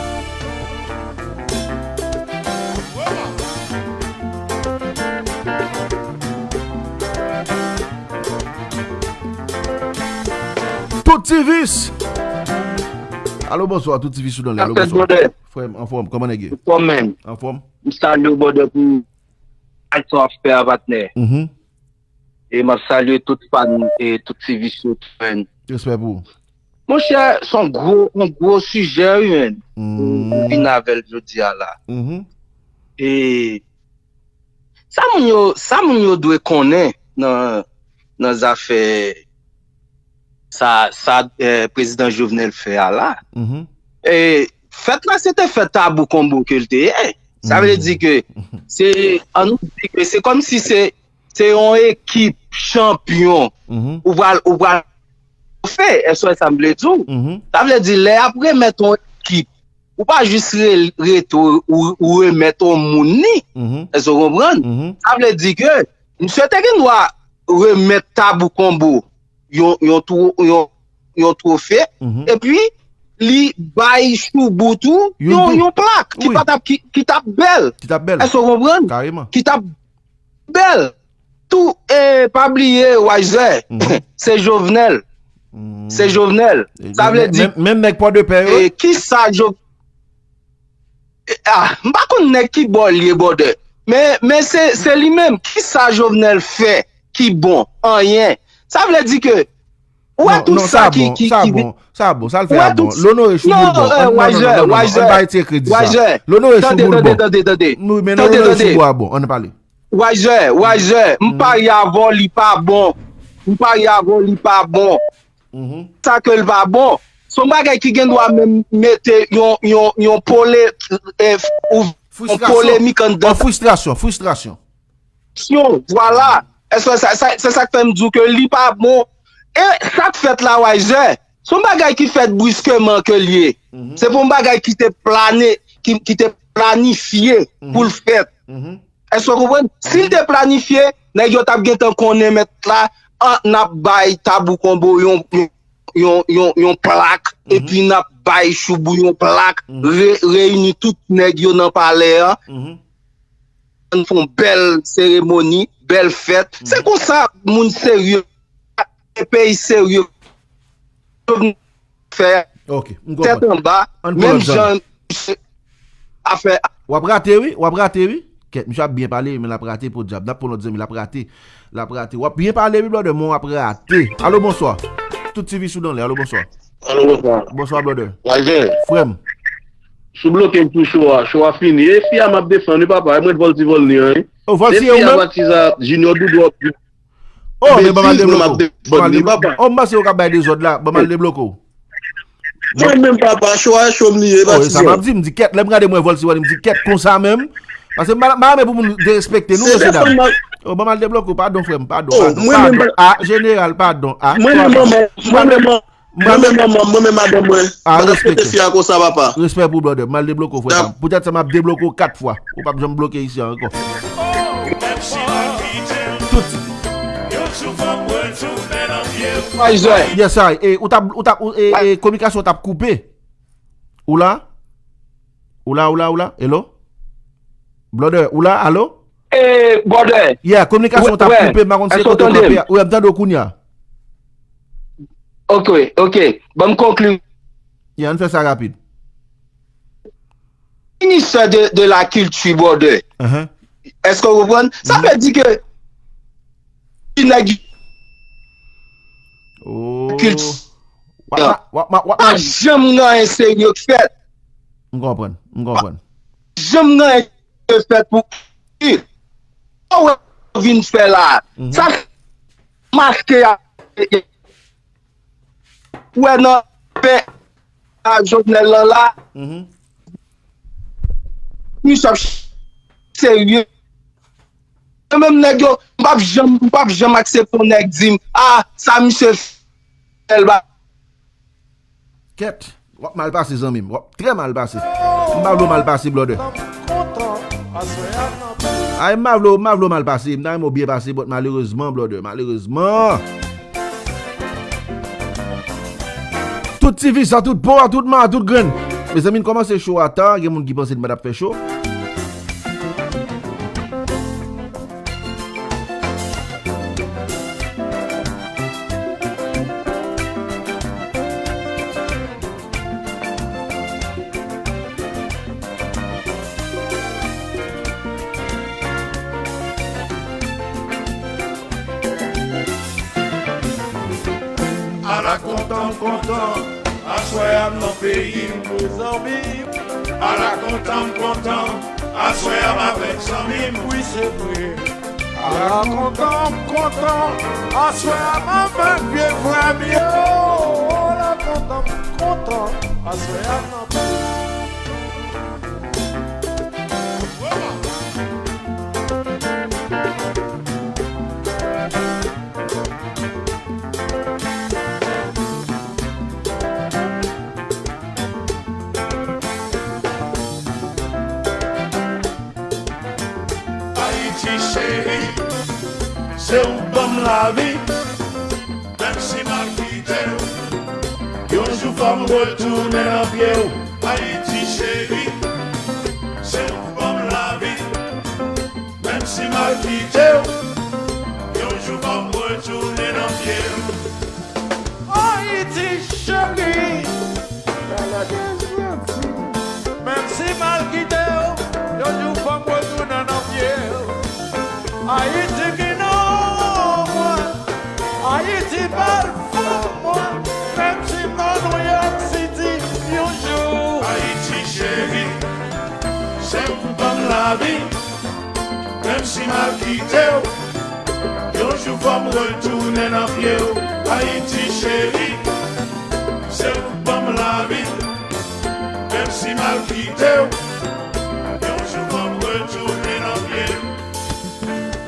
Tout Tivis. Alo, bonswa, tout Tivis ou nan li. Alo, bonswa. Frè m, anfòm, kòman nèg ye? Anfòm, men. Anfòm? M salye w, brother, pou sa w ap fè a, patnè. Mhm. E m ap salye tout fan e tout Tivis yo tou, men. Respè pou ou. Monchè, se yon gwo, yon gwo sijè, wi, men. Ou, ou vin avè l jodi a la. Mhm. E sa moun yo, sa moun yo dwe konnen nan, nan zafè sa, sa, eh, prezidan Jovenel fè a la. Mhm. E fèt la, se te fèt Tabou Konbo ke l te ye. Sa vle di ke se, ann nou di ke se kòmsi se, se yon ekip chanpyon. Mhm. Ou pral, ou pral fè, èske w wè sa m vle di w? Mhm. Sa vle di, lè y ap remèt yon ekip, ou pa jis re-, rete ou, ou remèt yon moun li. Mhm. Èske w konprann? Mhm. Sa vle di ke misye te gen dwa remèt Tabou Konbo yon, yon two-, yon, yon twofe, mhm, epi li bay Choubou tou yon, yon plak ki pa t ap, ki, ki t ap bèl. Ki t ap bèl. Èske w konprann? Kareman. Ki t ap bèl. Tou, e, pa bliye, Wayzè, mhm, se Jovenel. Mhm. Se Jovenel. Sa vle di, menm, menm nèg Pòdepè yo. E kisa Jo-, e, ah, m pa konn nèg ki bò l ye, brother. Men, men se, se li menm. Kisa Jovenel fè ki bon? Anyen. Sa vle di ke Ou wè tout sa ki, ki, sa bon, sa bon, sa l fè a bon. L onore Choubou l bon. Ann, non, non, non, non, ann ba Etye kredi sa. L onore Choubou l bon. Wi, men l onore Choubou a bon. Ann pale. Wayzè, Wayzè, m parye avè w, li pa bon. M parye avè w, li pa bon. Sa ke l pa bon. Se yon bagay ki gen dwa menm mete yon, yon, yon pole-, e, ou, yon polemik anndan. Fristrasyon, fristrasyon. Vwala. Èske sa, sa, se sa k fè m di w ke li pa bon. E sa k fèt la, Wayzè, se yon bagay ki fèt briskeman ke l ye. Se pa yon bagay ki te plane, ki, ki te planifye pou l fèt. Èske w konprann? Si l te planifye, nèg yo t ap gentan konnen mèt la, an, n ap bay Tabou Konbo yon, yon, yon, yon, yon plak, epi n ap bay Choubou yon plak, re-, reyini tout nèg yo nan palè a. Ann fè yon bèl seremoni, bèl fèt. Se konsa moun serye, e peyi serye fè. Ok, m konprann. Tèt anba, menm jan misye a fè. W ap rate wi, w ap rate wi. Kèt, misye ap byen pale, men l ap rate, podyab. N ap pran lòt zanmi, l ap rate. L ap rate. W ap byen pale, wi, brother, men w ap rate. Alo, bonswa. Tout T V sou dan lè. Alo, bonswa. Alo, bonswa. Bonswa, brother. Wazè. Frè m. Si w bloke m sou show a, show a fini. E fi a m ap defann, wi, papa. E mwen, Voltivol ni an, wi. Oh, Volti, e ou menm? Fi a, Batiza, Junior Doudou ap. Oh, men ban m al debloke w. Ban m al debloke w. Oh, m panse yo k ap bay dezòd la. Ban m al debloke w. Mwen menm, papa, show a show m li ye, Batiza. Oh, e sa m ap di, m di kèt, lè m gade mwen Volti, m di kèt konsa menm. Paske m pa, m pa renmen pou moun derespekte nou, mesye dam. Oh, ban m al debloke w, padon, frè m, padon, padon, padon. Ah, jeneral, padon. Ah, mwen menm, manman, mwen menm, Mwen menm manman m, mwen menm madanm mwen, pa t ap trete fi a konsa, papa. Respè pou w, brother. M al debloke w, frè pa m. Poutèt sa, m ap debloke w kat fwa. Ou p ap janm bloke isi a ankò. Tout. Yes, I. E, ou t ap, ou t ap, ou, e, e, kominikasyon w t ap koupe. Ou la? Ou la, ou la, ou la? Hello? Brother, ou la? Alo? E, brother. Yeah, kominikasyon w t ap koupe, m pa konn si se kote w kanpe a. Wi, m tande w kounye a. Ok, ok. Ban m konkli. Yeah, ann fè sa rapid. Ministè de, de la kilti, brother. Èske w konprann? Sa vle di ke ti nèg kilti. Pa janm gen anyen serye k fèt. M konprann, m konprann. Janm gen anyen fèt pou ki sa w vin fè la. Sa maske a wè nan pen a Jovenel lan la. Misye ap serye. Yo menm nèg yo, m p ap janm, m p ap janm aksepte yon nèg di m, ah, sa misye fè l ba. Kèt, w ap mal pase, zanmi m. W ap trè mal pase. M pa vle w mal pase, brother. Ay, m pa vle w, m pa vle w mal pase. M ta renmen w byen pase, but malerezman, brother, malerezman. Tout ti vis a, tout po a, tout ma a, tout grenn. Mezanmi, n kòmanse cho a ta, gen moun ki panse n pa t ap fè cho. Ala kontan m kontan, aswè a m nan peyi m, mezanmi. Ala kontan m kontan, aswè a m avèk zanmi m, wi se vre. Ala kontan m kontan, aswè a m avèk vye frè m yo. Ala kontan m kontan, aswè a m nan peyi m. Ayiti cheri, se ou k ban m lavi. Menm si m al kite w, yon jou fò m retounen nan pye w. Ayiti cheri, se ou k ban m lavi. Menm si m al kite w, yon jou fò m retounen nan pye w. Ayiti cheri, bèl Ayiti. Menm si m al kite w, yon jou fò m retounen nan pye w. Ayiti ki non mwen, Ayiti bèl fanm mwen, menm si m nan New York City, yon jou. Ayiti cheri, se ou k ban m lavi, menm si m al kite w, yon jou fò m retounen nan pye w. Ayiti cheri, se ou k ban m lavi, menm si m al kite w, yon jou fò m retounen nan pye w.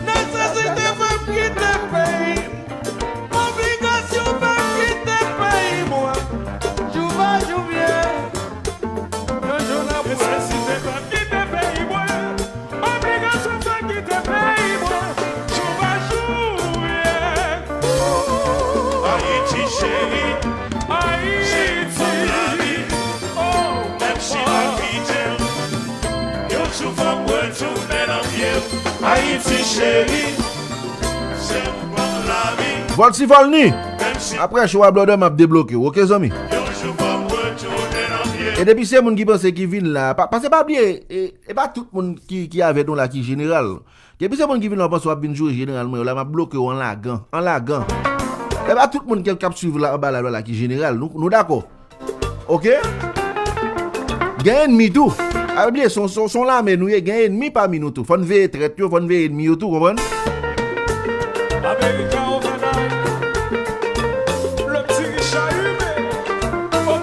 Nesesite fè m kite peyi m. Obligasyon fè m kite peyi mwen. Jou va, jou vyen. Yon jou n ap wè. Nesesite fè m kite peyi mwen. Obligasyon fè m kite peyi mwen. Jou va, jou vyen. Ayiti cheri. Ayiti. Oh. Menm si m al kite w, yon jou fò m retounen nan pye w. Ayiti cheri. Voltivol ni. Apre cho a, brother, m ap debloke w, oke, zanmi? Yon jou fò m retounen nan pye w. E depi se moun ki panse ki vin la, pa, paske pa bliye, e, e pa tout moun ki, ki avèk nou la ki jeneral. Depi se moun ki vin la, w panse w ap vin joure jeneral mwen yo la, m ap bloke w an lagan, an lagan. E pa tout moun ki, k ap swiv la, anba la lwa la ki jeneral, nou, nou dakò? Oke? Gen ènmi tou. Pa bliye, se yon, se yon, se yon lame nou ye, gen ènmi pami nou tou. Fò n veye trèt yo, fò n veye ènmi yo tou, konprann? America overnight. Le petit Richard Hume.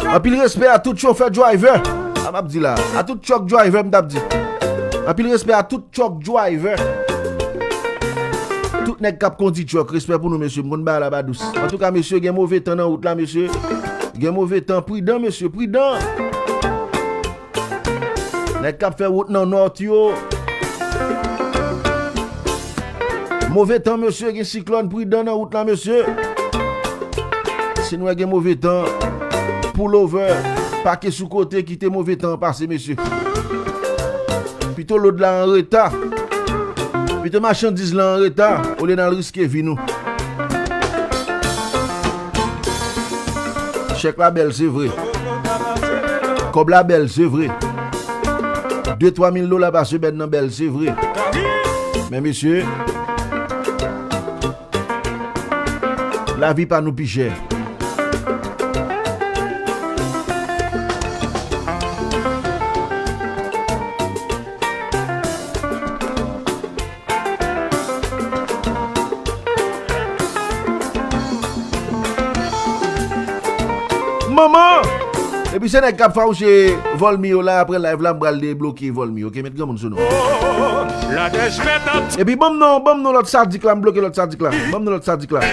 Anpil respè a tout chofè driver. A m ap di la. A tout truck driver, m t ap di. Anpil respè a tout truck driver. Tout nèg k ap kondi truck, respè pou nou, mesye. M konn bagay la pa dous. Antouka, mesye, gen move tan nan wout la, mesye. Gen move tan, pridan, mesye, pridan. Nèg k ap fè wout nan nòt yo. Move tan, mesye, gen siklòn, pridan nan wout la, mesye. Si n wè gen move tan, pull over, pake sou kote, kite move tan an pase, mesye. Pito lòd la an reta. Pito machandiz la an reta, olye n al riske vi nou. Chèk la bèl, se vre. Kòb la bèl, se vre. De twa mil dola pa semèn nan bèl, se vre. Men mesye, lavi pa nou pi chè. Manman! Epi se nèg k ap fawouche Volmy yo la, apre live la, m pral debloke Volmy, oke? Met granmoun sou nou. Epi ban m non, ban m non lòt sadik la, m bloke lòt sadik la. Ban m non lòt sadik la.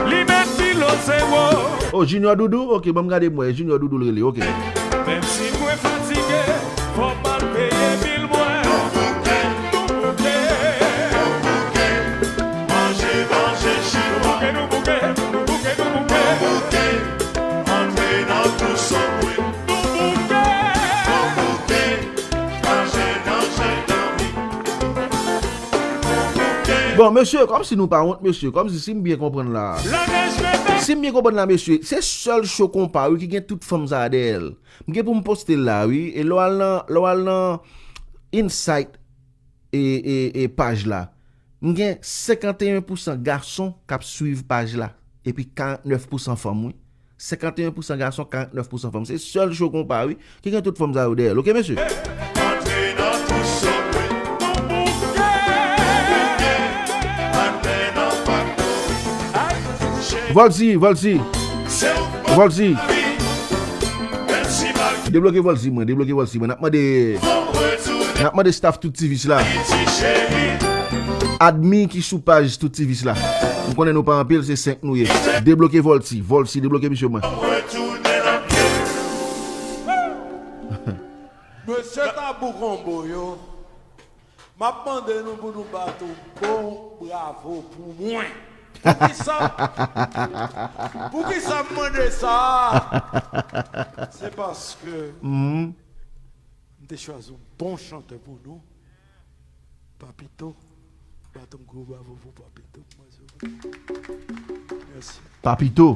Li met pilo zewo. Oh, Junior Doudou? Oke, ban m gade m wè. Junior Doudou l rele, oke. Menm si mwen fatige, fò m al peye bil mwen. Nou bouke, nou bouke, nou bouke. Manje, manje chinwa. Nou bouke, nou bouke, nou bouke, nou bouke. Nou bouke, antre nan tou sòbwe. Nou bouke, nou bouke. Manje, manje, dòmi. Bon, mesye, kòmsi nou pa wont, mesye. Kòmsi, si m byen konprann la. Si m byen konprann la, mesye, se sèl cho konpa, wi, ki gen tout fanm sa a dèyè l. M gen pou m poste l la, wi. E lè w al nan, lè w al nan Insight e, e, e paj la, m gen senkanteyen pousan gason k ap swiv paj la. Epi karantnèf pousan fanm, wi. Senkanteyen pousan gason, karantnèf pousan fanm. Se sèl cho konpa, wi, ki gen tout fanm sa yo dèyè l. Oke, mesye? Antre nan tou sòbwe. Volcy, Volcy. Volcy. Debloke Volcy, mwen. Debloke Volcy, mwen. N ap mande, n ap mande staff Tout Tivis la. Admin ki sou paj Tout Tivis la. M konnen nou pa anpil, se senk nou ye. Debloke Volcy. Volcy, debloke misye mwen. Mesye Tabou Konbo yo, m ap mande nou pou nou bat yon bon bravo pou mwen. Poukisa? Poukisa m mande sa? Se paske m te chwazi yon bon chantè pou nou. Papito, bat yon gwo bravo pou Papito pou mwen, silvouplè. Mèsi. Papito,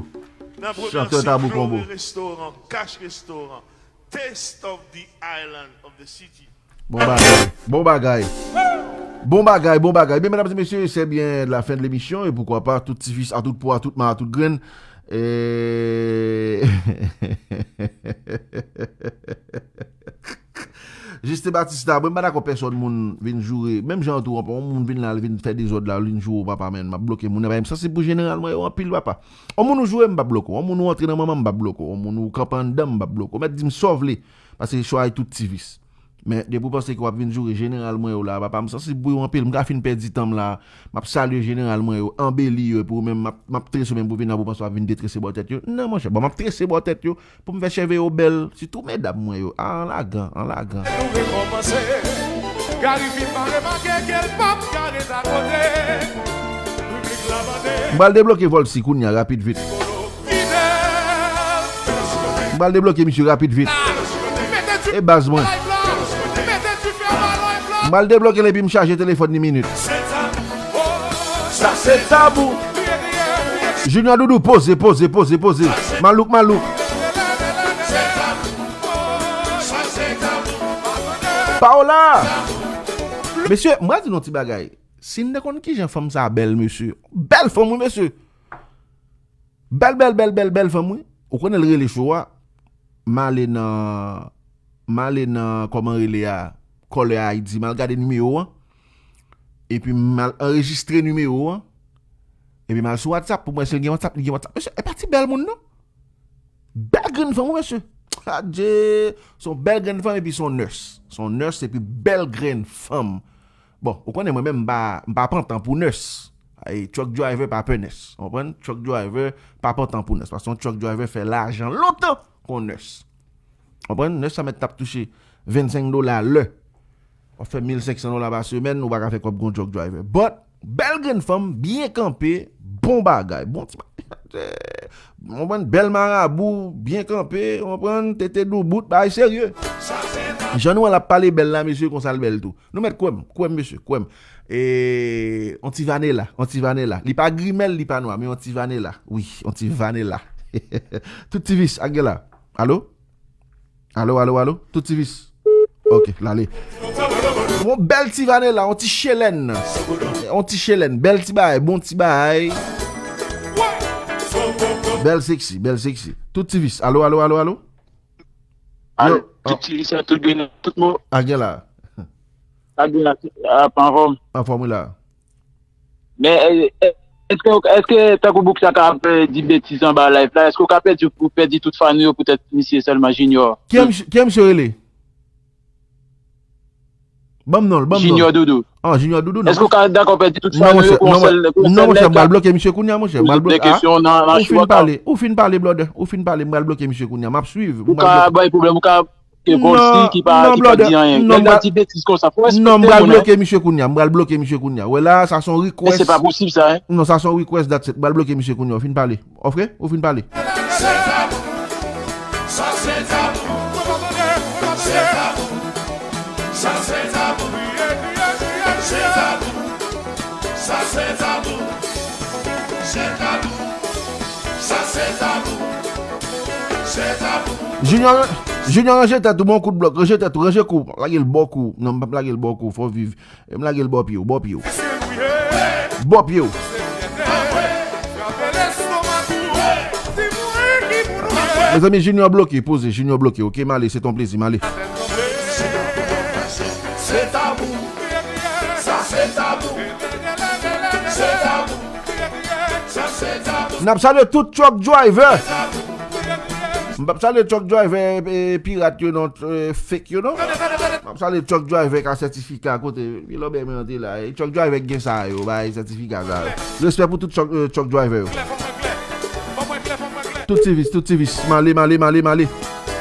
chantè Tabou Konbo. N ap remèsye Glory Restaurant, Cash Restaurant, Taste of the Island of the City. Bon bagay, bon bagay. Bon bagay, bon bagay. Byen, medam e mesye, se byen la fen de lemisyon e poukwa pa tout ti fis, a tout po, a tout ma, a tout grenn. E Justin Batista, mwen m pa dakò pèsòn moun vin joure. Menm jan an tou, yon moun vin la, l vin fè dezòd la, l vin joure w, papa, men m ap bloke moun nan, paske m sansib pou jeneral mwen yo anpil, papa. Yon moun ou joure, m p ap bloke w. Yon moun ou antre nan manman, m p ap bloke w. Yon moun ou kanpe anndan, m p ap bloke w. Ou mèt di m sa w vle, paske chwa e tout ti fis. Men depi w panse ke w ap vin joure jeneral mwen yo la, papa, m sansib pou yo anpil. M ka fin pèdi tan m la. M ap salye jeneral mwen yo, anbeli yo, epi ou menm, m ap, m ap trese w menm pou vin la, pou w panse w ap vin detrese bò tèt yo. Non, monchè, bon, m ap trese bò tèt yo, pou m fè cheve yo bèl, sitou medam mwen yo. A, an lagan, an lagan. Nou rekòmanse. Gary fin pa remake ke l p ap ka ret akote. Piblik la mande. M pral debloke Volcy kounye a, rapid vit. M pral debloke misye rapid vit. E baz mwen. M pral debloke l epi m chaje telefòn li minit. Sa se Tabou. Junior Doudou, poze, poze, poze, poze. Malouk, malouk. Paola! Mesye, m pral di nou yon ti bagay. Si n te konn kijan fanm sa bèl, mesye. Bèl fanm, wi, mesye. Bèl, bèl, bèl, bèl, bèl fanm, wi. Ou konnen l rele cho a. M ale nan, m ale nan, kòman rele a, Caller I D, m al gade nimewo an. Epi m al anrejistre nimewo an. Epi m al sou WhatsApp pou m wè si l gen WhatsApp, li gen WhatsApp. Mesye, e pa ti bèl moun, non. Bèl grenn fanm, wi, mesye. Adje! Se yon bèl grenn fanm epi se yon nurse. Se yon nurse epi bèl grenn fanm. Bon, ou konnen mwen menm, m pa, m pa pantan pou nurse. Ay, truck driver pa pè nurse. Ou konprann? Truck driver pa pantan pou nurse. Paske yon truck driver fè lajan lontan kon nurse. Ou konprann? Nurse sa mèt t ap touche vennsenk dola lè. W ap fè mil senk san dola pa semèn, ou pa ka fè kòb kon truck driver. But, bèl grenn fanm, byen kanpe, bon bagay, bon ti bagay. Ou konprann? Bèl marabou, byen kanpe, ou konprann? Tete doubout, bagay serye. Jan nou wè l ap pale bèl la, mesye, konsa l bèl tou. Nou mèt kwè m, kwè m, mesye, kwè m. E, on ti vanela, on ti vanela. Li pa grimèl, li pa nwa, men on ti vanela. Wi, on ti vanela. Tout ti vis, ak gen la. Alo? Alo, alo, alo? Tout ti vis. Ok, l ale. Yon bèl ti vanela, yon ti chelèn. Yon ti chelèn, bèl ti bagay, bon ti bagay. Bèl sexy, bèl sexy. Tout ti vis. Alo, alo, alo, alo? Al, yo, tout ti vis, tout grenn, tout mo. A gen la. A gen la, ap anfòm. Anfòm, wi la. Men, eh, eh, èske, èske tankou boug sa ka ap, eh, di betiz anba live la, èske w ka pèdi, ou pèdi tout fan ou yo poutèt misye sèlman Junior? Ki misye, ki misye rele? Ban m non l, ban m non l. Junior Doudou. Ah, Junior Doudou, non. Èske w ka dakò pèdi tout fan ou yo pou yon sèl, pou yon sèl nèg? Non, monchè, m pral bloke misye kounye a, monchè. M pral bloke. Ou fin pale, ou fin pale, brother. Ou fin pale, m pral bloke misye kounye a. M ap swiv. Ou ka bay pwoblèm, ou ka ke Volcy ki pa, ki pa di anyen. Lè l ap di betiz konsa, fò respekte moun, hein. Non, m pral bloke misye kounye a, m pral bloke misye kounye a. Wè la, sa se yon request. Men se pa posib sa, hein. Non, sa se yon request, that's it. M pral bloke misye kounye a, ou fin pale. Ok? Ou fin pale. Junior, Junior, ranje tèt ou, bon kout blòk, ranje tèt ou, ranje kou, lage l bò kou. Non, m p ap lage l bò kou, fò w viv. E m lage l bò pye w, bò pye w. Bò pye w. Mezanmi, Junior bloke, poze, Junior bloke, ok, m ale, se t on plezi, m ale. Se tabou. Sa se tabou. Se tabou. Sa se tabou. N ap salye tout truck driver. M p ap salye truck driver, eh, pirat yo non, eh, fake yo non. M ap salye truck driver ka sètifika kote Milobè mwen an te la. Eh, truck driver ki gen sa yo, bay sètifika sa yo. Respè pou tout truck, eh, truck driver yo. Tout ti vis, tout ti vis. M ale, m ale, m ale, m ale.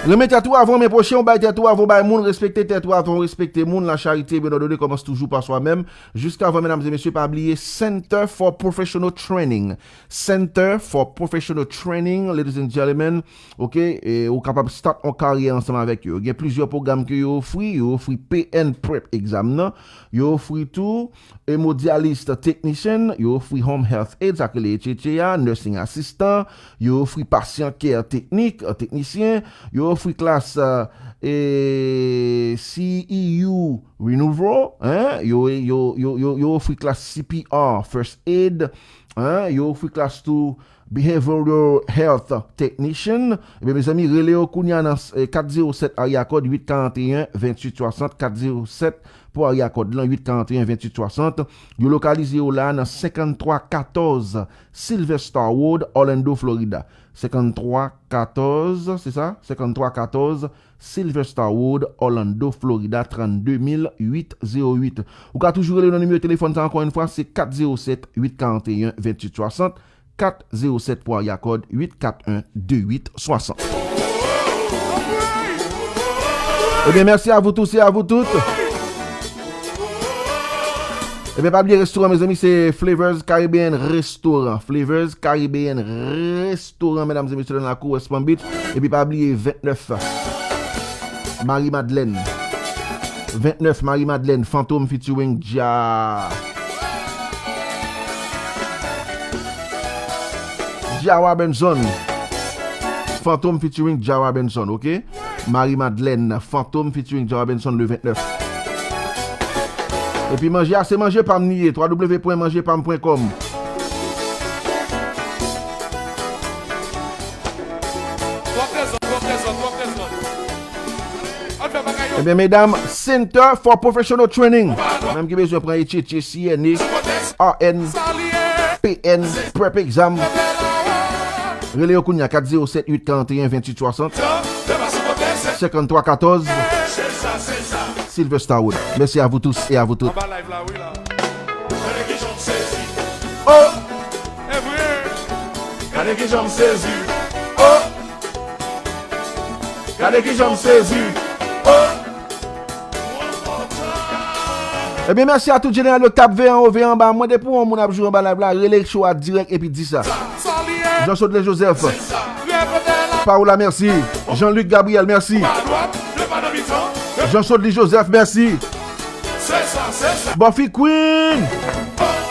Renmen tèt ou avan w renmen pwochen w, bay tèt ou avan w bay moun, respekte tèt ou avan w respekte moun. La charité bien ordonnée commence toujours par soi-même. Jiskavan, medam e mesye, pa bliye Center for Professional Training. Center for Professional Training, ladies and gentlemen. Ok, e ou kapab start on karyè ansanm avèk yo. Gen plizyè pwogram ke yo ofri. Yo ofri P N prep exam nan. Yo ofri tou hemodialyst technician. Yo ofri home health aide, sa k rele H H A a, nursing assistant. Yo ofri patient care teknik, eh, teknisyen. Yo ofri klas, eh, e, C E U renewal, hein? Yo, yo, yo, yo, yo ofri klas C P R, first aid, hein? Yo ofri klas tou behavioral health technician. Ebyen, mezanmi, rele yo kounye a nan, eh, kat zewo sèt area code uit karanteyen venntuit swasant, kat zewo sèt pou area code lan, uit karanteyen venntuit swasant. Yo lokalize yo la nan senkanntwa katòz Sylvester Road, Orlando, Florida. Senkanntwa katòz, se sa? Senkanntwa katòz Sylvester Road, Orlando, Florida, trannde mil uit zewo uit. Ou ka toujou rele nan nimewo telefòn sa, ankò yon fwa, se kat zewo sèt uit karanteyen venntuit swasant, kat zewo sèt pou area code, uit kat en de uit swasant. Ebyen, mèsi a vous tous et à vous toutes. Ebyen, pa bliye restoran, mezanmi, se Flavors Caribbean Restaurant. Flavors Caribbean Restaurant, medam e mesye, nan lakou West Palm Beach. Epi pa bliye vennèf Marie Madeleine. Vennèf Marie Madeleine, Fantom featuring Dja. Dja Robinson. Fantom featuring Dja Robinson, ok? Marie Madeleine, Fantom featuring Dja Robinson le vennèf. Epi manje a se manje pa m li ye, w w w pwen manje pa m pwen kòm. Ebyen, medam, Center for Professional Training. Menm ki bezwen pran H H A, C N A, R N, P N, prep exam. Rele yo kounye a, kat zewo sèt uit karant e en venntuit swasant, senkanntwa katòz, Sylvester Wood. Merci à vous tous et à vous toutes. Anba live la, wi la. Gade ki jan m sezi. Oh! Evre. Gade ki jan m sezi. Oh! Gade ki jan m sezi. Oh! Ebyen, mèsi a tout jeneral yo k t ap veye anwo, veye anba. Mwen, depi yon moun ap jwe anba live la, rele show a dirèk epi di sa. Jean Sodley Joseph. Paola, mèsi. Jean-Luc Gabriel, mèsi. Jean Sodley Joseph, mèsi. Buffy Queen.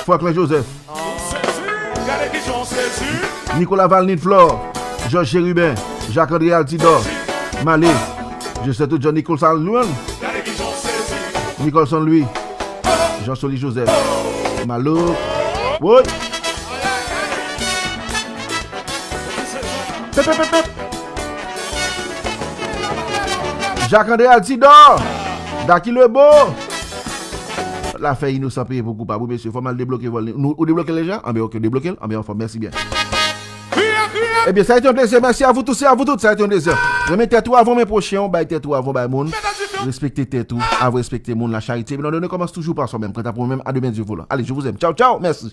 Franklin Joseph. Nicolas Valnid Flore, Georges Chérubin, Jacques André Altidor, Malé, Joseph tout John Nicholson Louis, Nicholson Louis, Jean Soli Joseph, Malo, woy. Pep, pep, pep, pep. Jacques André Altidor, Dacky Lebo. La fè inosan peye pou koupab, wi mesye, fò m al debloke vòl li. Nou, ou debloke l deja? Anben, ok, debloke l. Anben, anfòm, mèsi byen. Ebyen, sa a été un plaisir. Merci à vous tous et à vous toutes. Ça a été un plaisir. Renmen tèt ou avan men pwochen w, bay tèt ou avan bay moun. Respekte tèt ou, avan respekte moun, la charité. Epi nan done kòmanse toujou pa swa menm. Kanta pou mwen menm, à demain Dieu voulant. Allez, je vous aime. Ciao, ciao. Merci.